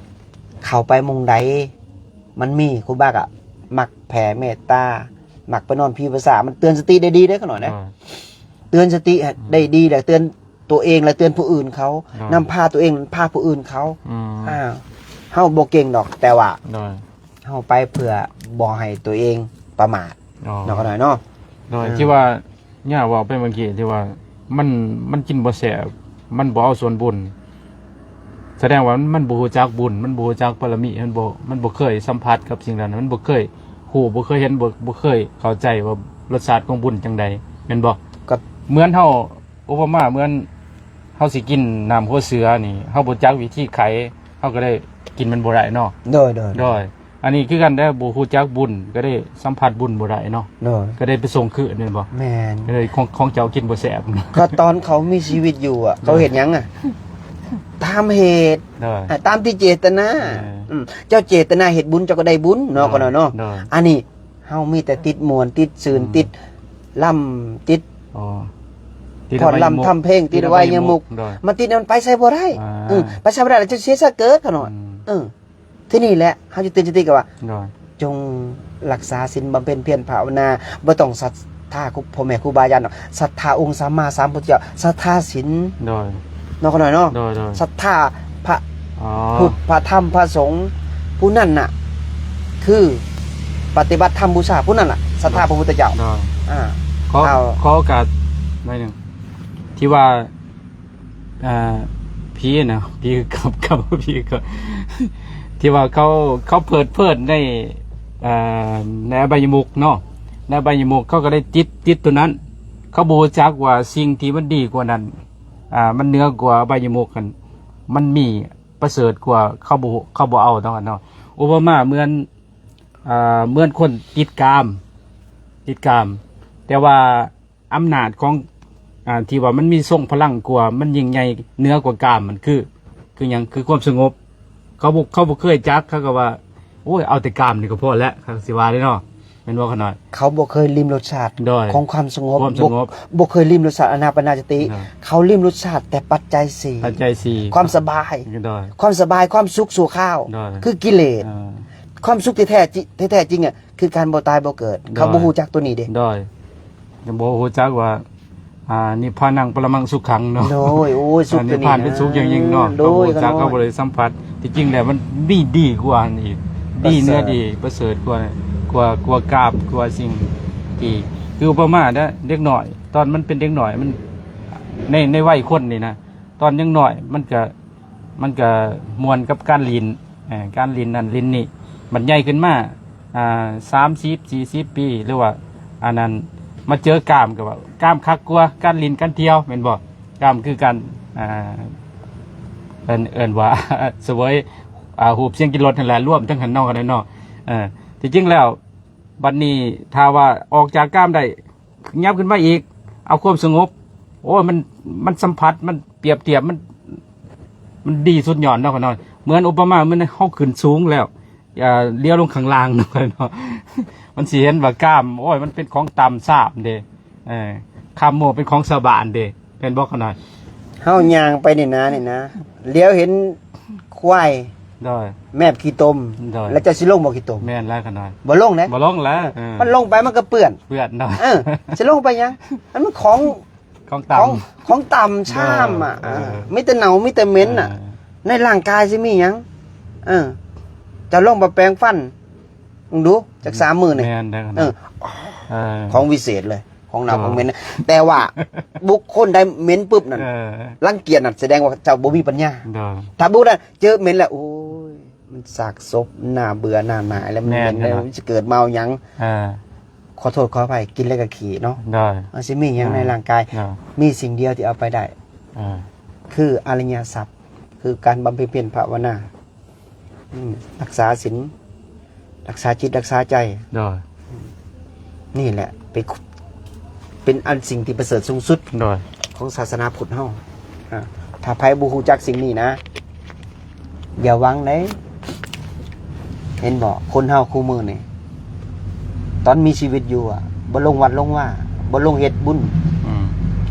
ເຂົ້າໄປໝ່ອງໃດ ມັນມີ ຄູບາກໍມັກແຜ່ເມດຕາ ມັກໄປນອນຜີພາສາ ມັນເຕືອນສະຕິໄດ້ດີເດ້ ຂະນ້ອຍເດ້ ອ່າ ເຕືອນສະຕິ ອືມ ໄດ້ດີ ແລະເຕືອນຕົວເອງ ແລະເຕືອນຜູ້ອື່ນເຂົາ ອ່າ ນຳພາຕົວເອງ ພາຜູ້ອື່ນເຂົາ ອືມ ອ່າ ເຮົາບໍ່ເກັ່ງດອກ ແຕ່ວ່າ ໂດຍ ເຮົາໄປເພື່ອບໍ່ໃຫ້ຕົວເອງປະໝາດ ອໍ ເນາະ ຂະນ້ອຍເນາະ ໂດຍ ອ່າ ທີ່ວ່າ ຍ່າເວົ້າໄປເມື່ອກີ້ທີ່ວ່າ ມັນ ມັນກິນບໍ່ແຊບ ມັນບໍ່ເອົາສ່ວນບຸນ ສະແດງວ່າມັນ ມັນບໍ່ຮູ້ຈັກບຸນ ມັນບໍ່ຮູ້ຈັກບາລະມີ ມັນບໍ່ ມັນບໍ່ເຄີຍສຳຜັດກັບສິ່ງນັ້ນ ມັນບໍ່ເຄີຍຮູ້ ບໍ່ເຄີຍເຫັນ ບໍ່ ບໍ່ເຄີຍເຂົ້າໃຈວ່າລົດຊາດຂອງບຸນຈັ່ງໃດ ແມ່ນບໍ່? ກໍເໝືອນເຮົາ ອຸປະມາເໝືອນເຮົາຊິກິນນ້ຳຫົວເສືອນີ້ ເຮົາບໍ່ຈັກວິທີໄຂ ເຮົາກໍໄດ້ກິນມັນບໍ່ໄດ້ເນາະ ໂດຍ ໂດຍ ໂດຍ ໂດຍ ອັນນີ້ຄືກັນເດ້ ບໍ່ຮູ້ຈັກບຸນ ກໍໄດ້ສຳຜັດບຸນບໍ່ໄດ້ເນາະ ໂດຍ ກໍໄດ້ໄປສົ່ງຄືນແມ່ນບໍ່? ແມ່ນ ກໍໄດ້ຂອງ ຂອງເຈົ້າກິນບໍ່ແຊບ ກໍຕອນເຂົາມີຊີວິດຢູ່ອະ ໂດຍ ເຂົາເຮັດຫຍັງອະ? ຕາມເຫດ ໂດຍ ອາ ຕາມທີ່ເຈດຕະນາ ເອີ ອືມ ເຈົ້າເຈດຕະນາເຮັດບຸນ ເຈົ້າກໍໄດ້ບຸນເນາະ ໂດຍ ຂະນ້ອຍເນາະ ໂດຍ ອັນນີ້ເຮົາມີແຕ່ຕິດມ່ວນ ຕິດຊື່ນ ອືມ ຕິດລຳ ຕິດ ອໍ ຕິດ ຟ້ອນລຳ ອະບາຍມຸກ ທຳເພງ ຕິດ ຕິດ ອະບາຍມຸກ ອະບາຍມຸກ ໂດຍ ມາຕິດ ມັນໄປໃສບໍ່ໄດ້ ອ່າ ເອີ ໄປໃສບໍ່ໄດ້ ແລ້ວຈະເສຍຊາດເກີດຂະນ້ອຍ ອືມ ເອີ ທີນີ້ແຫຼະ ເຮົາຈະເຕືອນສະຕິກັນວ່າ ໂດຍ ຈົ່ງລັກສາສິນ ບຳເພັນພຽນພາວະນາ ບໍ່ຕ້ອງສັດທາຄູ ພໍ່ແມ່ຄູບາອາຈານດອກ ສັດທາອົງສຳມາສຳພຸດທະເຈົ້າ ສັດທາສິນ ໂດຍ ເນາະ ຂະນ້ອຍເນາະ ໂດຍ ໂດຍ ສັດທາພະ ອໍ ພຸດ ພະທຳ ພະສົງ ຜູ້ນັ້ນນະ ຄືປະຕິບັດທຳບູຊາ ຜູ້ນັ້ນລະ ສັດທາ ໂດຍ ພະພຸດທະເຈົ້າ ໂດຍ ອ່າ ຂໍ ຂໍໂອກາດໜ້ອຍໜຶ່ງ ທີ່ວ່າ ອ່າ ຜີນະ ຜີກັບ ກັບ ຜີກັບ ທີ່ວ່າເຂົາ ເຂົາເພີດເພີນໃນ ອ່າ ໃນອະບາຍມຸກເນາະ ໃນອະບາຍມຸກ ເຂົາກໍໄດ້ຕິດ ຕິດຕົວນັ້ນ ເຂົາບໍ່ຮູ້ຈັກວ່າສິ່ງທີ່ມັນດີກວ່ານັ້ນ ອ່າ ມັນເໜືອກວ່າອະບາຍມຸກຫັ້ນ ມັນມີປະເສີດກວ່າ ເຂົາບໍ່ ເຂົາບໍ່ເອົາເນາະ ເນາະ ອຸປະມາເໝືອນ ອ່າ ເໝືອນຄົນຕິດກາມ ຕິດກາມ ແຕ່ວ່າ ອຳນາດຂອງ ອ່າ ທີ່ວ່າມັນມີຊົງພະລັງກວ່າ ມັນຍິ່ງໃຫຍ່ເໜືອກວ່າກາມ ມັນຄື ຄືຫຍັງ? ຄືຄວາມສະຫງົບ ເຂົາບໍ່ ເຂົາບໍ່ເຄີຍຈັກ ເຂົາກໍວ່າ ໂອ້ຍ ເອົາແຕ່ກາມນີ້ກໍພໍແລ້ວ ເຂົາຊິວ່າເດ້ເນາະ ແມ່ນບໍ່ຂະນ້ອຍ? ເຂົາບໍ່ເຄີຍລິມລົດຊາດ ໂດຍ ຂອງຄວາມສະຫງົບ ຄວາມສະຫງົບ ບໍ່ ບໍ່ເຄີຍລິມລົດຊາດອະນາປານາສະຕິ ໂດຍ ເຂົາລິມລົດຊາດແຕ່ປັດໄຈສີ່ ປັດໄຈສີ່ ຄວາມສະບາຍ ໂດຍ ຄວາມສະບາຍ ຄວາມສຸກຊົ່ວຄາວ ໂດຍ ຄືກິເລດ ອ່າ ຄວາມສຸກທີ່ແທ້ຈິ ທີ່ແທ້ຈິງອະ ຄືການບໍ່ຕາຍບໍ່ເກີດ ໂດຍ ເຂົາບໍ່ຮູ້ຈັກຕົວນີ້ເດ້ ໂດຍ ຍັງບໍ່ຮູ້ຈັກວ່າ ອ່າ ນິບພານັງປະລະມັງສຸຂັງເນາະ ໂດຍ ໂອ້ຍ ສຸກ ອ່າ ນິບພານເປັນສຸກຢ່າງຍິ່ງເນາະ ໂດຍ ເຂົາບໍ່ຮູ້ຈັກ ເຂົາບໍ່ໄດ້ສຳຜັດ ທີ່ຈິງແລ້ວມັນມີດີກວ່າຫັ້ນອີກ ປະເສີດ ດີເໜືອດີ ປະເສີດກວ່າ ກວ່າ ກວ່າກາບ ກວ່າສິ່ງທີ່ ຄືອຸປະມາເດ້ ເດັກນ້ອຍ ຕອນມັນເປັນເດັກນ້ອຍ ມັນ ໃນ ໃນໄວຄົນນີ້ນະ ຕອນຍັງນ້ອຍ ມັນກະ ມັນກະມ່ວນກັບການຫຼິ້ນ ເອີ ການຫຼິ້ນນັ້ນຫຼິ້ນນີ້ ບັດໃຫຍ່ຂຶ້ນມາ ອ່າ ສາມສິບ ສີ່ສິບປີ ຫຼືວ່າອັນນັ້ນ ມາເຈີກາມ ກໍວ່າກາມຄັກກວ່າການຫຼິ້ນການທ່ຽວ ແມ່ນບໍ່? ກາມຄືການ ອ່າ ເອີ້ນ ເອີ້ນວ່າ ສະເຫວີຍ ອ່າ ຮູບສຽງກິນລົດຫັ້ນແຫຼະ ລວມທັງຫັ້ນເນາະ ເນາະ ເອີ ທີ່ຈິງແລ້ວ ບັດນີ້ຖ້າວ່າອອກຈາກກາມໄດ້ ຫຍັບຂຶ້ນມາອີກ ເອົາຄວາມສະຫງົບ ໂອ້ຍ ມັນ ມັນສຳຜັດ ມັນປຽບທຽບ ມັນ ມັນດີສຸດຍອດເນາະ ຂ້ານ້ອຍ ເໝືອນອຸປະມາ ເໝືອນເຮົາຂຶ້ນສູງແລ້ວ ອ່າ ຫຼຽວລົງຂ້າງລ່າງເນາະ ຂ້ານ້ອຍເນາະ ມັນຊິເຫັນວ່າກາມ ໂອ້ຍ ມັນເປັນຂອງຕ່ຳຊາບເດ້ ເອີ ຄາມມົ້ວເປັນຂອງຊາວບ້ານເດ້ ແມ່ນບໍ່ ຂ້ານ້ອຍ? ເຮົາຍ່າງໄປນີ້ນະ ນີ້ນະ ຫຼຽວເຫັນຄວາຍ ໂດຍ ແມບຂີ້ຕົມ ໂດຍ ແລ້ວເຈົ້າຊິລົງບໍ່ຂີ້ຕົມ? ແມ່ນແລ້ວ ຂ້ານ້ອຍ ບໍ່ລົງເດ້ ບໍ່ລົງແລ້ວ ເອີ ມັນລົງໄປມັນກໍເປື້ອນ ເປື້ອນເນາະ ເອີ ຊິລົງໄປຫຍັງ? ອັນມັນຂອງ ຂອງຕ່ຳ ຂອງ ຂອງຕ່ຳຊາມອະ ເອີ ເອີ ມີແຕ່ເນົ່າ ມີແຕ່ເໝັນນະ ເອີ ໃນຮ່າງກາຍຊິມີຫຍັງ? ເອີ ເຈົ້າລອງໄປແປງຟັນເບິ່ງດູ ຈັກສາມມື້ນີ້ ແມ່ນເດ້ ເອີ ເອີ ຂອງວິເສດເລີຍ ຂອງເນົ່າ ເອີ ຂອງເໝັນນະ ແຕ່ວ່າບຸກຄົນໃດເໝັນປຶບນັ້ນ ເອີ ລັງກຽດນັ້ນ ສະແດງວ່າເຈົ້າບໍ່ມີປັນຍາ ໂດຍ ຖ້າບຸກນັ້ນເຈີເໝັນແລ້ວ ໂອ້ຍ ມັນຊາກສົບ ໜ້າເບື່ອໜ້າໜ່າຍ ແລ້ວມັນເໝັນ ແມ່ນ ແລ້ວມັນຊິເກີດມາເອົາຫຍັງ? ເອີ ຂໍໂທດຂໍອະໄພ ກິນແລ້ວກໍຂີ້ເນາະ ໂດຍ ມັນຊິມີຫຍັງໃນ ອ່າ ຮ່າງກາຍ? ໂດຍ ມີສິ່ງດຽວທີ່ເອົາໄປໄດ້ ອ່າ ຄືອະລິຍະຊັບ ຄືການບຳເພັນພຽນພາວະນາ ອືມ ຮັກສາສິນ ຮັກສາຈິດ ຮັກສາໃຈ ໂດຍ ນີ້ແຫຼະ ເປັນ ເປັນອັນສິ່ງທີ່ປະເສີດສູງສຸດ ໂດຍ ຂອງສາສະໜາພຸດເຮົາ ອ່າ ຖ້າໃຜບໍ່ຮູ້ຈັກສິ່ງນີ້ນະ ຢ່າຫວັງເດ້ ເຫັນບໍ່ ຄົນເຮົາຄູ່ມື້ນີ້ ຕອນມີຊີວິດຢູ່ອະ ບໍ່ລົງວັດລົງວາ ບໍ່ລົງເຮັດບຸນ ອືມ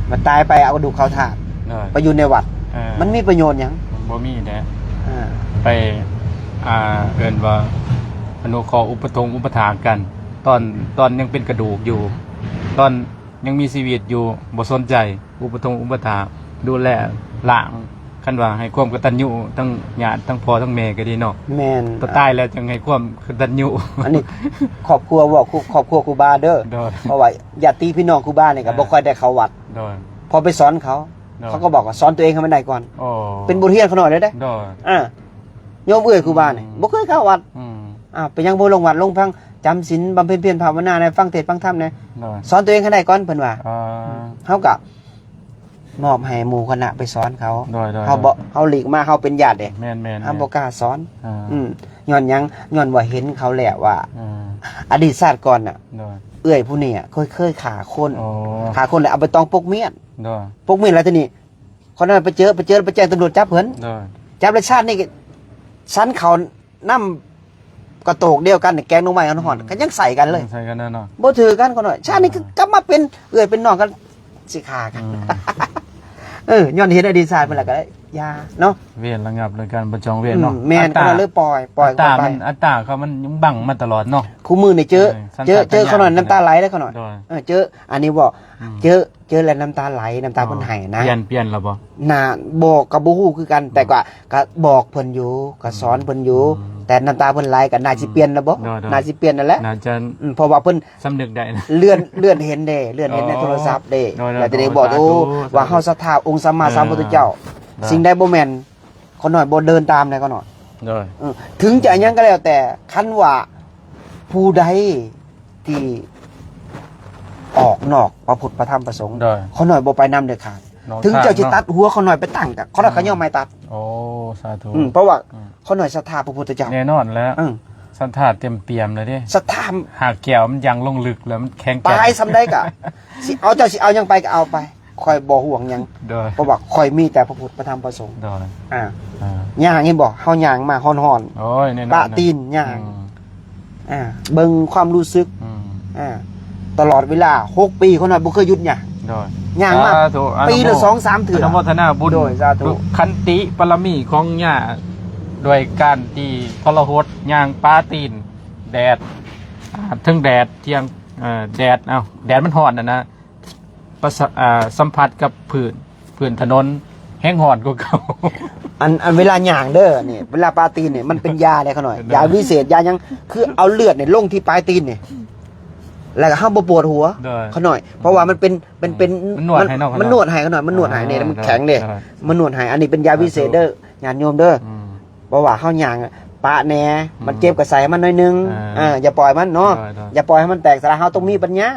ມາຕາຍໄປເອົາກະດູກເຂົ້າທາດ ໂດຍ ໄປຢູ່ໃນວັດ ເອີ ມັນມີປະໂຫຍດຫຍັງ? ບໍ່ມີແຫຼະ ອ່າ ໄປ ອ່າ ເອີ້ນວ່າ ອະນຸເຄາະອຸປະທົງອຸປະຖາກກັນ ຕອນ ຕອນຍັງເປັນກະດູກຢູ່ ຕອນ ຍັງມີຊີວິດຢູ່ ບໍ່ສົນໃຈ ອຸປະທົງອຸປະຖາກ ດູແລລ້າງ ຄັນວ່າໃຫ້ຄວາມກະຕັນຍູທັງຍາດ ທັງພໍ່ທັງແມ່ກໍດີເນາະ ແມ່ນ ຕາຍແລ້ວຈັ່ງໃຫ້ຄວາມກະຕັນຍູ ອັນນີ້ຄອບຄົວ ເວົ້າຄອບຄົວຄູບາເດີ ໂດຍ ເພາະວ່າຍາດຕິພີ່ນ້ອງຄູບານີ້ກໍ ເອີ ບໍ່ຄ່ອຍໄດ້ເຂົ້າວັດ ໂດຍ ພໍໄປສອນເຂົາ ໂດຍ ເຂົາກໍບອກວ່າສອນຕົວເອງໃຫ້ມັນໄດ້ກ່ອນ ອໍ ເປັນບົດຮຽນຂະນ້ອຍເລີຍເດ້ ໂດຍ ອ່າ ໂຍມເອື້ອຍຄູບານີ້ ອືມ ບໍ່ເຄີຍເຂົ້າວັດ ອືມ ອ່າ ເປັນຫຍັງບໍ່ລົງວັດລົງພັງ ຈຳສິນ ບຳເພັນພຽນພາວະນາແດ່ ຟັງເທດຟັງທຳແດ່ ໂດຍ ສອນຕົວເອງໃຫ້ໄດ້ກ່ອນ ເພິ່ນວ່າ ອ່າ ເຮົາກໍມອບໃຫ້ໝູ່ຄະນະໄປສອນເຂົາ ໂດຍໆໆ ເຮົາບໍ່ ເຮົາຫຼີກມາ ເຮົາເປັນຍາດເດ້ ແມ່ນໆໆ ເຮົາບໍ່ກ້າສອນ ອ່າ ອືມ ຍ້ອນຫຍັງ? ຍ້ອນວ່າເຫັນເຂົາແລ້ວວ່າ ອືມ ອະດີດຊາດກ່ອນນະ ໂດຍ ເອື້ອຍຜູ້ນີ້ອະ ເຄີຍ ເຄີຍຂ້າຄົນ ໂອ້ ຂ້າຄົນແລ້ວເອົາໃບຕອງປົກມ້ຽນ ໂດຍ ປົກມ້ຽນແລ້ວທີນີ້ ຂ້ານ້ອຍໄປເຈີ ໄປເຈີ ໄປແຈ້ງຕຳຫຼວດຈັບເພິ່ນ ໂດຍ ຈັບແລ້ວຊາດນີ້ ສັນເຂົ້ານຳກະໂຕກດຽວກັນ ແກງໜໍ່ໄມ້ຮ້ອນໆ ອືມ ກໍຍັງໃສ່ກັນເລີຍ ຍັງໃສ່ກັນແນ່ນອນ ບໍ່ຖືກກັນຂ້ານ້ອຍ ຊາດນີ້ ໂດຍ ກໍກັບມາເປັນເອື້ອຍເປັນນ້ອງກັນ ຊິຂ້າກັນ ອືມ ເອີ ຍ້ອນເຫັນອະດີດຊາດເພິ່ນແລ້ວກໍຢ່າເນາະ ເວນລະງັບເລີຍ ການບໍ່ຈອງເວນເນາະ ອືມ ແມ່ນ ອັດຕາ ກໍເລີຍປ່ອຍ ປ່ອຍ ອັດຕາ ເຂົາໄປ ມັນ ອັດຕາເຂົາມັນຍັງບັງມາຕະຫຼອດເນາະ ຄູ່ມື້ນີ້ເຈີ ເອີ ສັນຊາດຕະຍານ ເຈີ ເຂົາໜ້ອຍນ້ຳຕາໄຫຼເດ້ເຂົາໜ້ອຍ ໂດຍ ເອີ ເຈີ ອັນນີ້ບໍ່ ອືມ ເຈີ ເຈີແລ້ວນ້ຳຕາໄຫຼ ນ້ຳຕາເພິ່ນໄຫ້ນະ ປ່ຽນ ປ່ຽນແລ້ວບໍ່? ໜ້າ ບໍ່ ກໍບໍ່ຮູ້ຄືກັນ ອືມ ແຕ່ກໍ ກໍບອກເພິ່ນຢູ່ ກໍສອນເພິ່ນຢູ່ ອືມ ແຕ່ນ້ຳຕາເພິ່ນໄຫຼກໍໜ້າຊິປ່ຽນແລ້ວບໍ່? ໂດຍໆ ໜ້າຊິປ່ຽນນັ້ນແຫຼະ ໜ້າຈະ ອືມ ເພາະວ່າເພິ່ນ ສຳນຶກໄດ້ນະ ເລື່ອນ ເລື່ອນເຫັນເດ້ ເລື່ອນເຫັນໃນ ອໍ ໂທລະສັບເດ້ ໂດຍໆ ແລ້ວຈະໄດ້ບອກ ໂອ້ ສາທຸ ສາທຸ ວ່າເຮົາສັດທາອົງສຳມາສຳພຸດທະເຈົ້າ ເອີ ເນາະ ສິ່ງໃດບໍ່ແມ່ນ ຂ້ານ້ອຍບໍ່ເດີນຕາມໃດ ຂ້ານ້ອຍ ໂດຍ ເອີ ເຖິງຈະຫຍັງກໍແລ້ວແຕ່ ຄັນວ່າຜູ້ໃດທີ່ອອກນອກພະພຸດພະທຳພະສົງ ໂດຍ ຂ້ານ້ອຍບໍ່ໄປນຳເດັດຂາດ ນອກ ເຖິງເຈົ້າຊິ ທາງເນາະ ຕັດຫົວຂ້ານ້ອຍໄປຕັ້ງ ກໍຂ້ານ້ອຍ ອືມ ກໍຍອມໃຫ້ຕັດ ໂອ້ ສາທຸ ອືມ ເພາະວ່າ ອືມ ຂ້ານ້ອຍສັດທາພະພຸດທະເຈົ້າ ແນ່ນອນແລ້ວ ອືມ ສັດທາດເຕັມປ່ຽມເລີຍເດ້ ສັດທາ ຮາກແກ້ວມັນຍັງລົງລຶກແລ້ວ ມັນແຂງແກ່ນ ຕາຍສ່ຳໃດກໍ ຊິເອົາ ເຈົ້າຊິເອົາຫຍັງໄປກໍເອົາໄປ ຂ້ອຍບໍ່ຫ່ວງຫຍັງ ໂດຍ ເພາະວ່າຂ້ອຍມີແຕ່ພະພຸດພະທຳພະສົງ ໂດຍ ອ່າ ອ່າ ຍ່າງ ເຫັນບໍ່ ເຮົາຍ່າງມາຮ້ອນໆ ໂອ້ຍ ແນ່ນອນ ປະຕີນຍ່າງ ອືມ ອ່າ ເບິ່ງຄວາມຮູ້ສຶກ ອືມ ອ່າ ຕະຫຼອດເວລາຫົກປີ ຂ້ານ້ອຍບໍ່ເຄີຍຢຸດຍ່າງ ໂດຍ ຍ່າງມາ ສາທຸ ປີລະ ອະນຸໂມ ສອງສາມເທື່ອ ອະນຸໂມທະນາບຸນ ໂດຍ ສາທຸ ຂັນຕິບາລະມີຂອງຍ່າ ດ້ວຍການທີ່ທໍລະຫົດຍ່າງປະຕີນ ແດດ ອ່າ ເທິງແດດ ທ່ຽງ ເອີ ແດດ ເອົ້າ ແດດມັນຮ້ອນຫັ້ນນະ ປະສະ ອ່າ ສຳຜັດກັບພື້ນ ພື້ນຖະໜົນແຮງຮ້ອນກວ່າເກົ່າ ອັນ ອັນເວລາຍ່າງເດີ ນີ້ ເວລາປະຕີນນີ້ ມັນເປັນຢາເດ້ຂ້ານ້ອຍ ໂດຍ ຢາວິເສດ ຢາຫຍັງ ຄືເອົາເລືອດນີ້ລົງທີ່ປາຍຕີນນີ້ ແລ້ວກໍເຮົາບໍ່ປວດຫົວ ໂດຍ ຂ້ານ້ອຍ ເພາະວ່າມັນເປັນ ມັນເປັນ ມັນນວດໃຫ້ເນາະ ມັນນວດໃຫ້ຂ້ານ້ອຍ ມັນນວດໃຫ້ນີ້ ອ່າ ມັນແຂງເດ້ ໂດຍ ມັນນວດໃຫ້ ອັນນີ້ເປັນຢາວິເສດເດີ ສາທຸ ຍາດໂຍມເດີ ອືມ ເພາະວ່າເຮົາຍ່າງປະແດ່ ອືມ ມັນເຈັບກໍໃສ່ໃຫ້ມັນໜ້ອຍໜຶ່ງ ອ່າ ເອີ ຢ່າປ່ອຍມັນເນາະ ໂດຍໆ ຢ່າປ່ອຍໃຫ້ມັນແຕກສະລາຍ ເຮົາຕ້ອງມີປັນຍາ ອືມ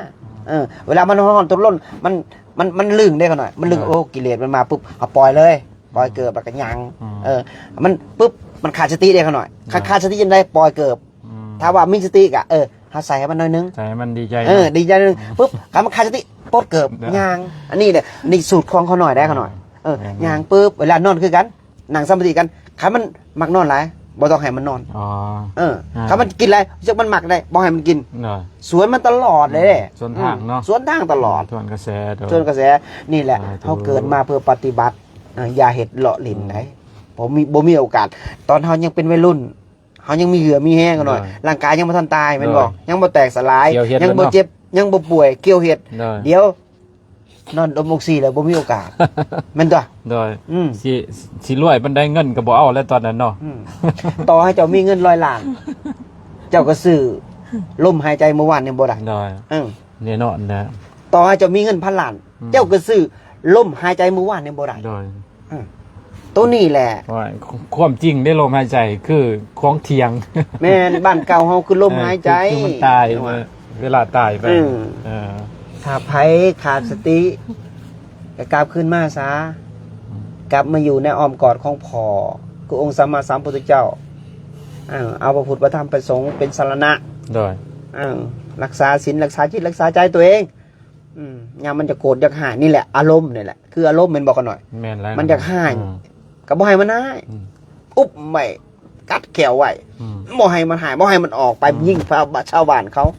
ເອີ ເວລາມັນຮ້ອນຕົນລົ້ນ ມັນ ມັນ ມັນລຶ້ງເດ້ຂ້ານ້ອຍ ມັນລຶ້ງ ໂດຍ ໂອ້ ກິເລດມັນມາປຸບ ເຮົາປ່ອຍເລີຍ ປ່ອຍເກີບແລ້ວກໍຍ່າງ ອືມ ເອີ ມັນປຶບ ມັນຂາດສະຕິເດ້ຂ້ານ້ອຍ ຄັນ ອ່າ ຂາດສະຕິຈັ່ງໃດ ປ່ອຍເກີບ ອືມ ຖ້າວ່າມີສະຕິກໍ ເອີ ເຮົາໃສ່ໃຫ້ມັນໜ້ອຍໜຶ່ງ ໃສ່ໃຫ້ມັນດີໃຈ ເອີ ເນາະ ດີໃຈໜຶ່ງ ອືມ ປຶບ ຄັນມັນຂາດສະຕິ ປົດເກີບ ໂດຍ ຍ່າງ ອັນນີ້ແຫຼະ ນີ້ສູດຂອງຂ້ານ້ອຍໄດ໋ຂ້ານ້ອຍ ເອີ ແມ່ນໆ ຍ່າງປຶບ ເວລານອນຄືກັນ ນັ່ງສະມາທິກັນ ຄັນມັນມັກນອນຫຼາຍ ບໍ່ຕ້ອງໃຫ້ມັນນອນ ອໍ ເອີ ອ່າ ຄັນມັນກິນຫຼາຍ ເຊິ່ງມັນມັກໄດ້ ບໍ່ໃຫ້ມັນກິນ ໂດຍ ສວນມັນຕະຫຼອດເລີຍເດ້ ອືມ ສວນທາງເນາະ ສວນທາງຕະຫຼອດ ສວນກະແສ ໂດຍ ສວນກະແສ ນີ້ແຫຼະ ສາທຸ ເຮົາເກີດມາເພື່ອປະຕິບັດ ເອີ ຢ່າເຮັດເລາະຫຼິ້ນໃດ໋ ອືມ ບໍ່ມີ ບໍ່ມີໂອກາດ ຕອນເຮົາຍັງເປັນໄວລຸ້ນ ເຮົາຍັງມີເຫື່ອມີແຮງກັນໜ້ອຍ ໂດຍ ຮ່າງກາຍຍັງບໍ່ທັນຕາຍແມ່ນບໍ່? ໂດຍ ຍັງບໍ່ແຕກສະຫຼາຍ ກ່ຽວເຮັດ ຍັງບໍ່ເຈັບ ເນາະ ຍັງບໍ່ປ່ວຍ ກ່ຽວເຮັດ ໂດຍ ດຽວນອນດົມອົກຊີແລ້ວບໍ່ມີໂອກາດ ແມ່ນຕົວະ? ໂດຍ ອືມ ຊິ ຊິລວຍປານໃດເງິນກໍບໍ່ເອົາແລ້ວຕອນນັ້ນເນາະ ອືມ ຕໍ່ໃຫ້ເຈົ້າມີເງິນຮ້ອຍລ້ານ ເຈົ້າກໍຊື້ລົມຫາຍໃຈມື້ວານນີ້ບໍ່ໄດ້ ໂດຍ ອືມ ແນ່ນອນແຫຼະ ຕໍ່ໃຫ້ເຈົ້າມີເງິນພັນລ້ານ ອືມ ເຈົ້າກໍຊື້ລົມຫາຍໃຈມື້ວານນີ້ບໍ່ໄດ້ ໂດຍ ອືມ ໂຕນີ້ແຫຼະ ວ່າ ຄວາມຈິງເດ້ ລົມຫາຍໃຈຄືຂອງທ່ຽງ ແມ່ນ ບ້ານເກົ່າເຮົາຄືລົມຫາຍໃຈ ເອີ ຄື ຄືມັນຕາຍ ເອີ ເວລາຕາຍໄປ ເອີ ເອີ ຖ້າໃຜຂາດສະຕິ ກໍກັບຄືນມາຊະ ອືມ ກັບມາຢູ່ໃນອ້ອມກອດຂອງພໍ່ ຄືອົງສຳມາສຳພຸດທະເຈົ້າ ເອີ ເອົາພະພຸດ ພະທຳ ພະສົງເປັນສະລະນະ ໂດຍ ເອີ ຮັກສາສິນ ຮັກສາຈິດ ຮັກສາໃຈຕົວເອງ ອືມ ຍາມມັນຈະໂກດຢາກຮ້າຍ ນີ້ແຫຼະ ອາລົມນີ້ແຫຼະ ຄືອາລົມແມ່ນບໍ່ຂ້ານ້ອຍ? ແມ່ນແລ້ວ ມັນຢາກຮ້າຍ ອືມ ກໍບໍ່ໃຫ້ມັນຮ້າຍ ອືມ ອຸບໄວ້ ກັດແຂ້ວໄວ້ ອືມ ບໍ່ໃຫ້ມັນຮ້າຍ ບໍ່ໃຫ້ມັນອອກໄປ ອືມ ຍິງຊາວບ້ານເຂົາ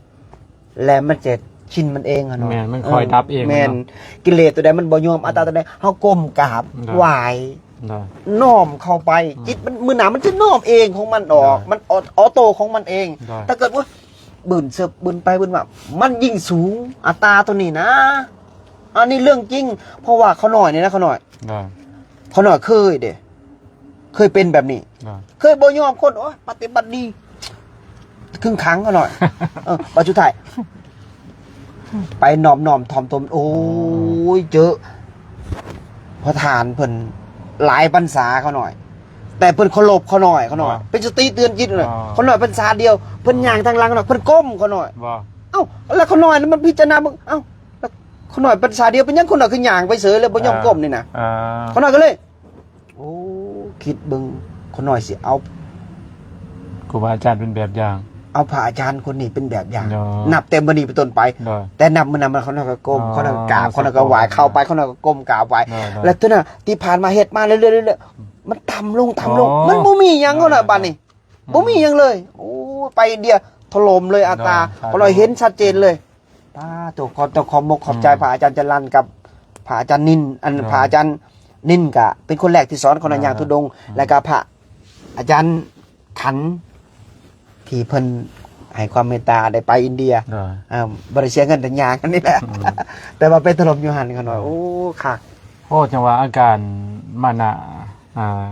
ແລ້ວມັນຈະຊິນມັນເອງຫັ້ນເນາະ ແມ່ນ ມັນຄ່ອຍດັບເອງ ແມ່ນ ເນາະ ກິເລດຕົວໃດມັນບໍ່ຍອມ ອືມ ອັດຕາຕົວໃດ ເຮົາກົ້ມກາບ ໂດຍ ໄຫວ້ ໂດຍ ນ້ອມເຂົ້າໄປ ອືມ ຈິດມັນ ມື້ໜ້າມັນຈະນ້ອມເອງຂອງມັນອອກ ໂດຍ ມັນອອ ອອໂຕຂອງມັນເອງ ໂດຍ ຖ້າເກີດວ່າ ບືນເສິບບືນໄປບືນມາ ມັນຍິ່ງສູງ ອັດຕາໂຕນີ້ນະ ອັນນີ້ເລື່ອງຈິງ ເພາະວ່າຂ້ານ້ອຍນີ້ນະ ຂ້ານ້ອຍ ອ່າ ຂ້ານ້ອຍເຄີຍເດ້ ເຄີຍເປັນແບບນີ້ ອ່າ ເຄີຍບໍ່ຍອມຄົນ ໂອ້ຍ ປະຕິບັດດີ ຄຶງຂັງຂ້ານ້ອຍ ເອີ ບັດສຸດທ້າຍ ໄປນອບນ້ອມຖ່ອມຕົນ ໂອ້ຍ ເຈີ ປະທານເພິ່ນຫຼາຍພັນສາຂ້ານ້ອຍ ແຕ່ເພິ່ນເຄົາລົບຂ້ານ້ອຍ ຂ້ານ້ອຍ ອ່າ ເປັນສະຕິເຕືອນຈິດຂ້ານ້ອຍ ອ່າ ຂ້ານ້ອຍພັນສາດຽວ ເພິ່ນຍ່າງທາງຫຼັງຂ້ານ້ອຍ ເພິ່ນກົ້ມຂ້ານ້ອຍ ວ່າ ເອົ້າ ແລ້ວຂ້ານ້ອຍນັ້ນມັນພິຈາລະນາເບິ່ງ ເອົ້າ ແລ້ວຂ້ານ້ອຍພັນສາດຽວ ເປັນຫຍັງຂ້ານ້ອຍຄືຍ່າງໄປເສີຍ ແລ້ວບໍ່ຍອມ ອ່າ ກົ້ມນີ້ນະ ອ່າ ຂ້ານ້ອຍກໍເລີຍ ໂອ້ ຄິດເບິ່ງ ຂ້ານ້ອຍຊິເອົາ ຄູບາອາຈານເປັນແບບຢ່າງ ເອົາພະອາຈານຄົນນີ້ເປັນແບບຢ່າງ ເນາະ ນັບແຕ່ມື້ນີ້ເປັນຕົ້ນໄປ ໂດຍ ແຕ່ນັບມື້ນັ້ນມາ ເຂົາເຈົ້າກໍກົ້ມ ອໍ ເຂົາເຈົ້າກໍກາບ ເຂົາເຈົ້າກໍໄຫວ້ ເຂົ້າໄປ ເຂົາເຈົ້າກໍກົ້ມກາບໄຫວ້ ໂດຍໆ ແລ້ວເທົ່ານັ້ນທີ່ຜ່ານມາເຮັດມາເລື້ອຍໆ ເລື້ອຍໆ ມັນຕ່ຳລົງ ຕ່ຳລົງ ອໍ ມັນບໍ່ມີຫຍັງ ເນາະ ເທົ່ານັ້ນ ບາດນີ້ ອືມ ບໍ່ມີຫຍັງເລີຍ ໂອ້ ໄປອິນເດຍຖະຫຼົ່ມເລີຍ ອັດຕາ ໂດຍ ສາທຸ ຂ້ານ້ອຍເຫັນຊັດເຈນເລີຍ ປາໂຕ ຂໍ ຕ້ອງຂອບມົກຂອບໃຈ ອືມ ພະອາຈານຈະລັນກັບພະອາຈານນິນ ອັນ ໂດຍ ພະອາຈານນິນກະເປັນຄົນແລກທີ່ສອນຂ້ານ້ອຍ ໂດຍ ຍ່າງທຸດົງ ໂດຍ ແລ້ວກະພະອາຈານຂັນ ທີ່ເພິ່ນໃຫ້ຄວາມເມດຕາໄດ້ໄປອິນເດຍ ໂດຍ ເອີ ບໍ່ໄດ້ເສຍເງິນ ແຕ່ຍ່າງນີ້ແຫຼະ ອືມ ແຕ່ວ່າໄປຖະຫຼົ່ມຢູ່ຫັ້ນຂ້ານ້ອຍ ໂອ້ ຄັກ ໂອ້ ຈັ່ງວ່າອາການມານະ ອ່າ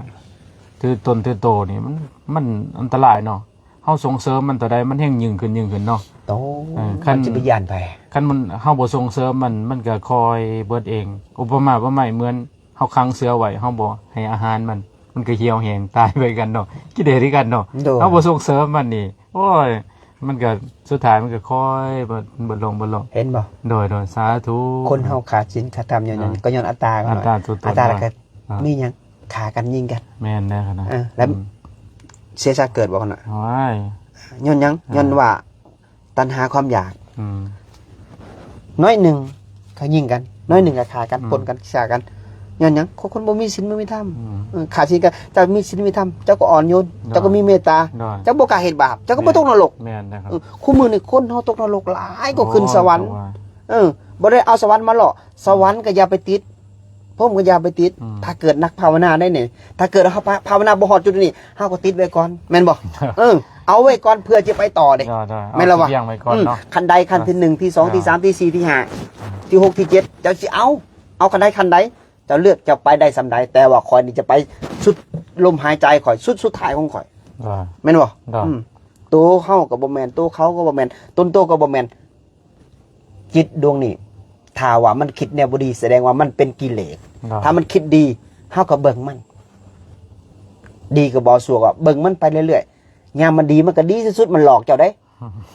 ຖືຕົນຖືໂຕນີ້ ມັນ ມັນອັນຕະລາຍເນາະ ເຮົາສົ່ງເສີມມັນເທົ່າໃດ ມັນແຮ່ງຍິ່ງຂຶ້ນ ຍິ່ງຂຶ້ນເນາະ ໂອ້ ເອີ ຄັນ ມັນຊິໄປຢ້ານໃຜ ຄັນມັນ ເຮົາບໍ່ສົ່ງເສີມມັນ ມັນກໍຄ່ອຍເບິດເອງ ອຸປະມາປະໄມເໝືອນ ເຮົາຂັງເສືອໄວ້ ເຮົາບໍ່ໃຫ້ອາຫານມັນ ມັນກໍຫ່ຽວແຫ້ງຕາຍໄປກັນເນາະ ກິເລດຄືກັນເນາະ ໂດຍ ເຮົາບໍ່ສົ່ງເສີມມັນນີ້ ໂອ້ຍ ມັນກໍສຸດທ້າຍມັນກໍຄ່ອຍເບິດ ເບິດລົງ ເບິດລົງ ເຫັນບໍ່ ໂດຍ ໂດຍ ສາທຸ ຄົນເຮົາຂາດສິນຂາດທຳຍ້ອນຫຍັງ ໂດຍ ກໍຍ້ອນອັດຕາ ອັດຕາຕົວຕົນ ອັດຕາ ໂດຍ ແລ້ວກໍ ອ່າ ມີຫຍັງ ຂ້າກັນຍິງກັນ ແມ່ນແລ້ວນະ ເອີ ແລ້ວ ອືມ ເສຍຊາດເກີດບໍ່ຂະນ້ອຍ ໂອ້ຍ ຍ້ອນຫຍັງ ອ່າ ຍ້ອນວ່າ ຕັນຫາຄວາມຢາກ ອືມ ໜ້ອຍໜຶ່ງກໍຍິງກັນ ໜ້ອຍໜຶ່ງກໍຂ້າກັນ ອືມ ປົນກັນ ຂ້າກັນ ຍ້ອນຫຍັງ? ຄົນ ຄົນບໍ່ມີສິນບໍ່ມີທຳ ອືມ ເອີ ຂາດສິນກໍ ເຈົ້າມີສິນມີທຳ ເຈົ້າກໍອ່ອນໂຍນ ໂດຍ ເຈົ້າກໍມີເມດຕາ ໂດຍ ເຈົ້າບໍ່ກ້າເຮັດບາບ ເຈົ້າກໍບໍ່ ແມ່ນ ຕົກນະລົກ ແມ່ນນະຄັບ ເອີ ຄູ່ມື້ນີ້ຄົນເຮົາຕົກນະລົກຫຼາຍກວ່າ ໂອ້ ຂຶ້ນສະຫວັນ ເຈົ້າວ່າ ເອີ ບໍ່ໄດ້ເອົາສະຫວັນມາເລາະ ສະຫວັນກໍຢ່າໄປຕິດ ພົມກໍຢ່າໄປຕິດ ອືມ ຖ້າເກີດນັກພາວະນາໄດ້ນີ້ ຖ້າເກີດເຮົາພາ ພາວະນາບໍ່ຮອດຈຸດນີ້ ເຮົາກໍຕິດໄວ້ກ່ອນ ແມ່ນບໍ່? ເອີ ເອົາໄວ້ກ່ອນເພື່ອຈະໄປຕໍ່ເດ້ ໂດຍໆ ແມ່ນລະວະ? ເອົາສຽງໄວ້ກ່ອນເນາະ ອືມ ຂັ້ນໃດ ຂັ້ນທີໜຶ່ງ ທີສອງ ໂດຍ ທີສາມ ທີສີ່ ທີຫ້າ ອືມ ທີຫົກ ທີເຈັດ ເຈົ້າຊິເອົາ ເອົາຂັ້ນໃດ ຂັ້ນໃດ ເຈົ້າເລືອກ ເຈົ້າໄປໄດ້ສ່ຳໃດ ແຕ່ວ່າຂ້ອຍນີ້ຈະໄປສຸດລົມຫາຍໃຈຂ້ອຍ ສຸດ ສຸດທ້າຍຂອງຂ້ອຍ ໂດຍ ແມ່ນບໍ່? ໂດຍ ອືມ ໂຕເຮົາກໍບໍ່ແມ່ນ ໂຕເຂົາກໍບໍ່ແມ່ນ ຕົນໂຕກໍບໍ່ແມ່ນ ຈິດດວງນີ້ ຖ້າວ່າມັນຄິດແນວບໍ່ດີ ສະແດງວ່າມັນເປັນກິເລດ ເນາະ ຖ້າມັນຄິດດີ ເຮົາກໍເບິ່ງມັນ ດີກໍບໍ່ຊົ່ວກໍເບິ່ງມັນໄປເລື້ອຍໆ ຍາມມັນດີມັນກໍດີທີ່ສຸດ ມັນຫຼອກເຈົ້າເດ້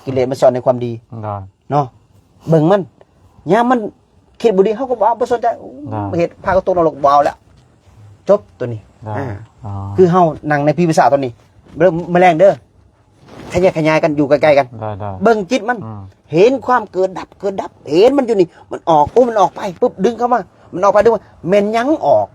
ກິເລດມັນຊ່ອນໃນຄວາມດີ ເນາະ ເນາະ ເບິ່ງມັນ ຍາມມັນຄິດບໍ່ດີ ເຮົາກໍບໍ່ເອົາ ບໍ່ສົນໃຈ ເນາະ ເຮັດພາກໍຕົກນະລົກ ບໍ່ເອົາແລ້ວ ຈົບໂຕນີ້ ເນາະ ອ່າ ອໍ ຄືເຮົານັ່ງໃນພີວິສາໂຕນີ້ ມື້ແລງເດີ ຂະຫຍາຍ ຂະຫຍາຍກັນ ຢູ່ໃກ້ໆກັນ ໄດ້ໆ ເບິ່ງຈິດມັນ ອືມ ເຫັນຄວາມເກີດດັບ ເກີດດັບ ເຫັນມັນຢູ່ນີ້ ມັນອອກ ໂອ້ ມັນອອກໄປປຶບ ດຶງເຂົ້າມາ ມັນອອກໄປ ດຶງມາ ແມ່ນຫຍັງອອກ?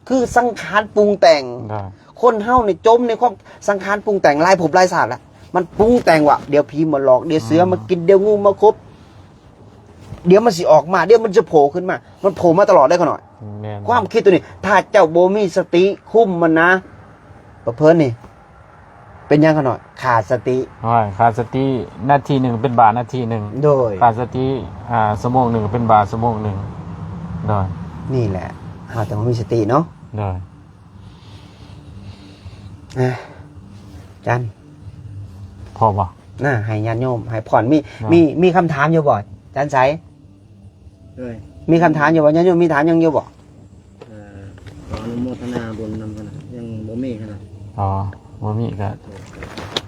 ຄືສັງຂານປຸງແຕ່ງ ໄດ້ ຄົນເຮົານີ້ຈົມໃນຄວາມສັງຂານປຸງແຕ່ງ ຫຼາຍພົບຫຼາຍຊາດແລ້ວ ມັນປຸງແຕ່ງວ່າ ດຽວຜີມາຫຼອກ ດຽວເສືອມາກິນ ອືມ ດຽວງູມາຂົບ ດຽວມັນຊິອອກມາ ດຽວມັນຈະໂຜຂຶ້ນມາ ມັນໂຜມາຕະຫຼອດເດ້ຂ້ານ້ອຍ ແມ່ນ ຄວາມຄິດໂຕນີ້ ຖ້າເຈົ້າບໍ່ມີສະຕິຄຸມມັນນະ ປະເພີນນີ້ ເປັນຫຍັງຂະນ້ອຍ? ຂາດສະຕິ ໂອ້ຍ ຂາດສະຕິ ນາທີໜຶ່ງເປັນບາດນາທີໜຶ່ງ ໂດຍ ຂາດສະຕິ ອ່າ ຊົ່ວໂມງໜຶ່ງເປັນບາດຊົ່ວໂມງໜຶ່ງ ໂດຍ ນີ້ແຫຼະ ເຮົາຕ້ອງມີສະຕິເນາະ ໂດຍ ອ່າ ຈັນ ພໍບໍ່? ນະ ໃຫ້ຍາດໂຍມ ໃຫ້ພອນ ມີ ໂດຍ ມີ ມີຄຳຖາມຢູ່ບໍ່? ຈັນໄຊ ໂດຍ ມີຄຳຖາມຢູ່ບໍ່? ຍາດໂຍມມີຖາມຫຍັງຢູ່ບໍ່? ເອີ ຂໍອະນຸໂມທະນາບຸນນຳຫັ້ນນະ ຍັງບໍ່ມີຫັ້ນນະ ອໍ ບໍ່ມີກໍ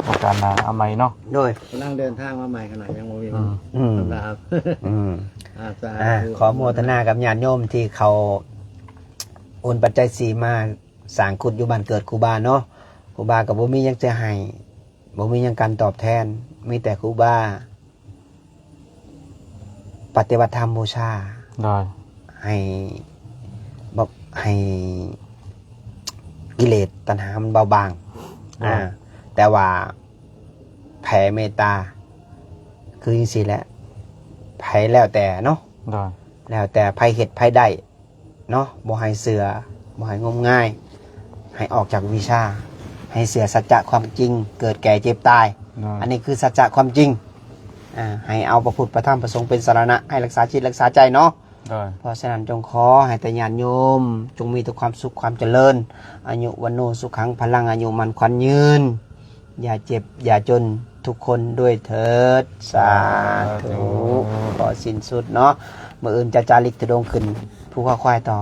ໂອກາດໜ້າເອົາໃໝ່ເນາະ ໂດຍ ກຳລັງເດີນທາງມາໃໝ່ຂະນ້ອຍ ຍັງບໍ່ມີ ອືມ ຄຳຖາມ ອືມ ອ່າ ສາທຸ ອ່າ ຂໍອະນຸໂມທະນາກັບຍາດໂຍມທີ່ເຂົາໂອນປັດໄຈສີ່ມາສ້າງກຸດຢູ່ບ້ານເກີດຄູບາເນາະ ຄູບາກໍບໍ່ມີຫຍັງຈະໃຫ້ ບໍ່ມີຫຍັງການຕອບແທນ ມີແຕ່ຄູບາ ປະຕິບັດທຳບູຊາ ໂດຍ ໃຫ້ ແບບ ໃຫ້ກິເລດຕັນຫາມັນເບົາບາງ ໂດຍ ອ່າ ແຕ່ວ່າແຜ່ເມດຕາ ຄືຈັ່ງຊີ້ແຫຼະ ໃຜແລ້ວແຕ່ເນາະ ໂດຍ ແລ້ວແຕ່ໃຜເຮັດໃຜໄດ້ ເນາະ ບໍ່ໃຫ້ເຊື່ອ ບໍ່ໃຫ້ງົມງາຍ ໃຫ້ອອກຈາກວິຊາ ໃຫ້ເຊື່ອສັດຈະຄວາມຈິງ ເກີດແກ່ເຈັບຕາຍ ເນາະ ອັນນີ້ຄືສັດຈະຄວາມຈິງ ອ່າ ໃຫ້ເອົາພະພຸດ ພະທຳ ພະສົງເປັນສະລະນະ ໃຫ້ຮັກສາຈິດຮັກສາໃຈເນາະ ໂດຍ ເພາະສະນັ້ນ ຈົ່ງຂໍໃຫ້ແຕ່ຍາດໂຍມ ຈົ່ງມີແຕ່ຄວາມສຸກຄວາມຈະເລີນ ອາຍຸ ວັນໂນ ສຸຂັງ ພະລັງ ອາຍຸໝັ້ນຂວັນຍືນ ຢ່າເຈັບຢ່າຈົນທຸກຄົນດ້ວຍເທີດ ສາທຸ ສາທຸ ຂໍສິ້ນສຸດເນາະ ມື້ອື່ນຈະຈາລິກທຸດົງຂຶ້ນພູເຂົາຄວາຍຕໍ່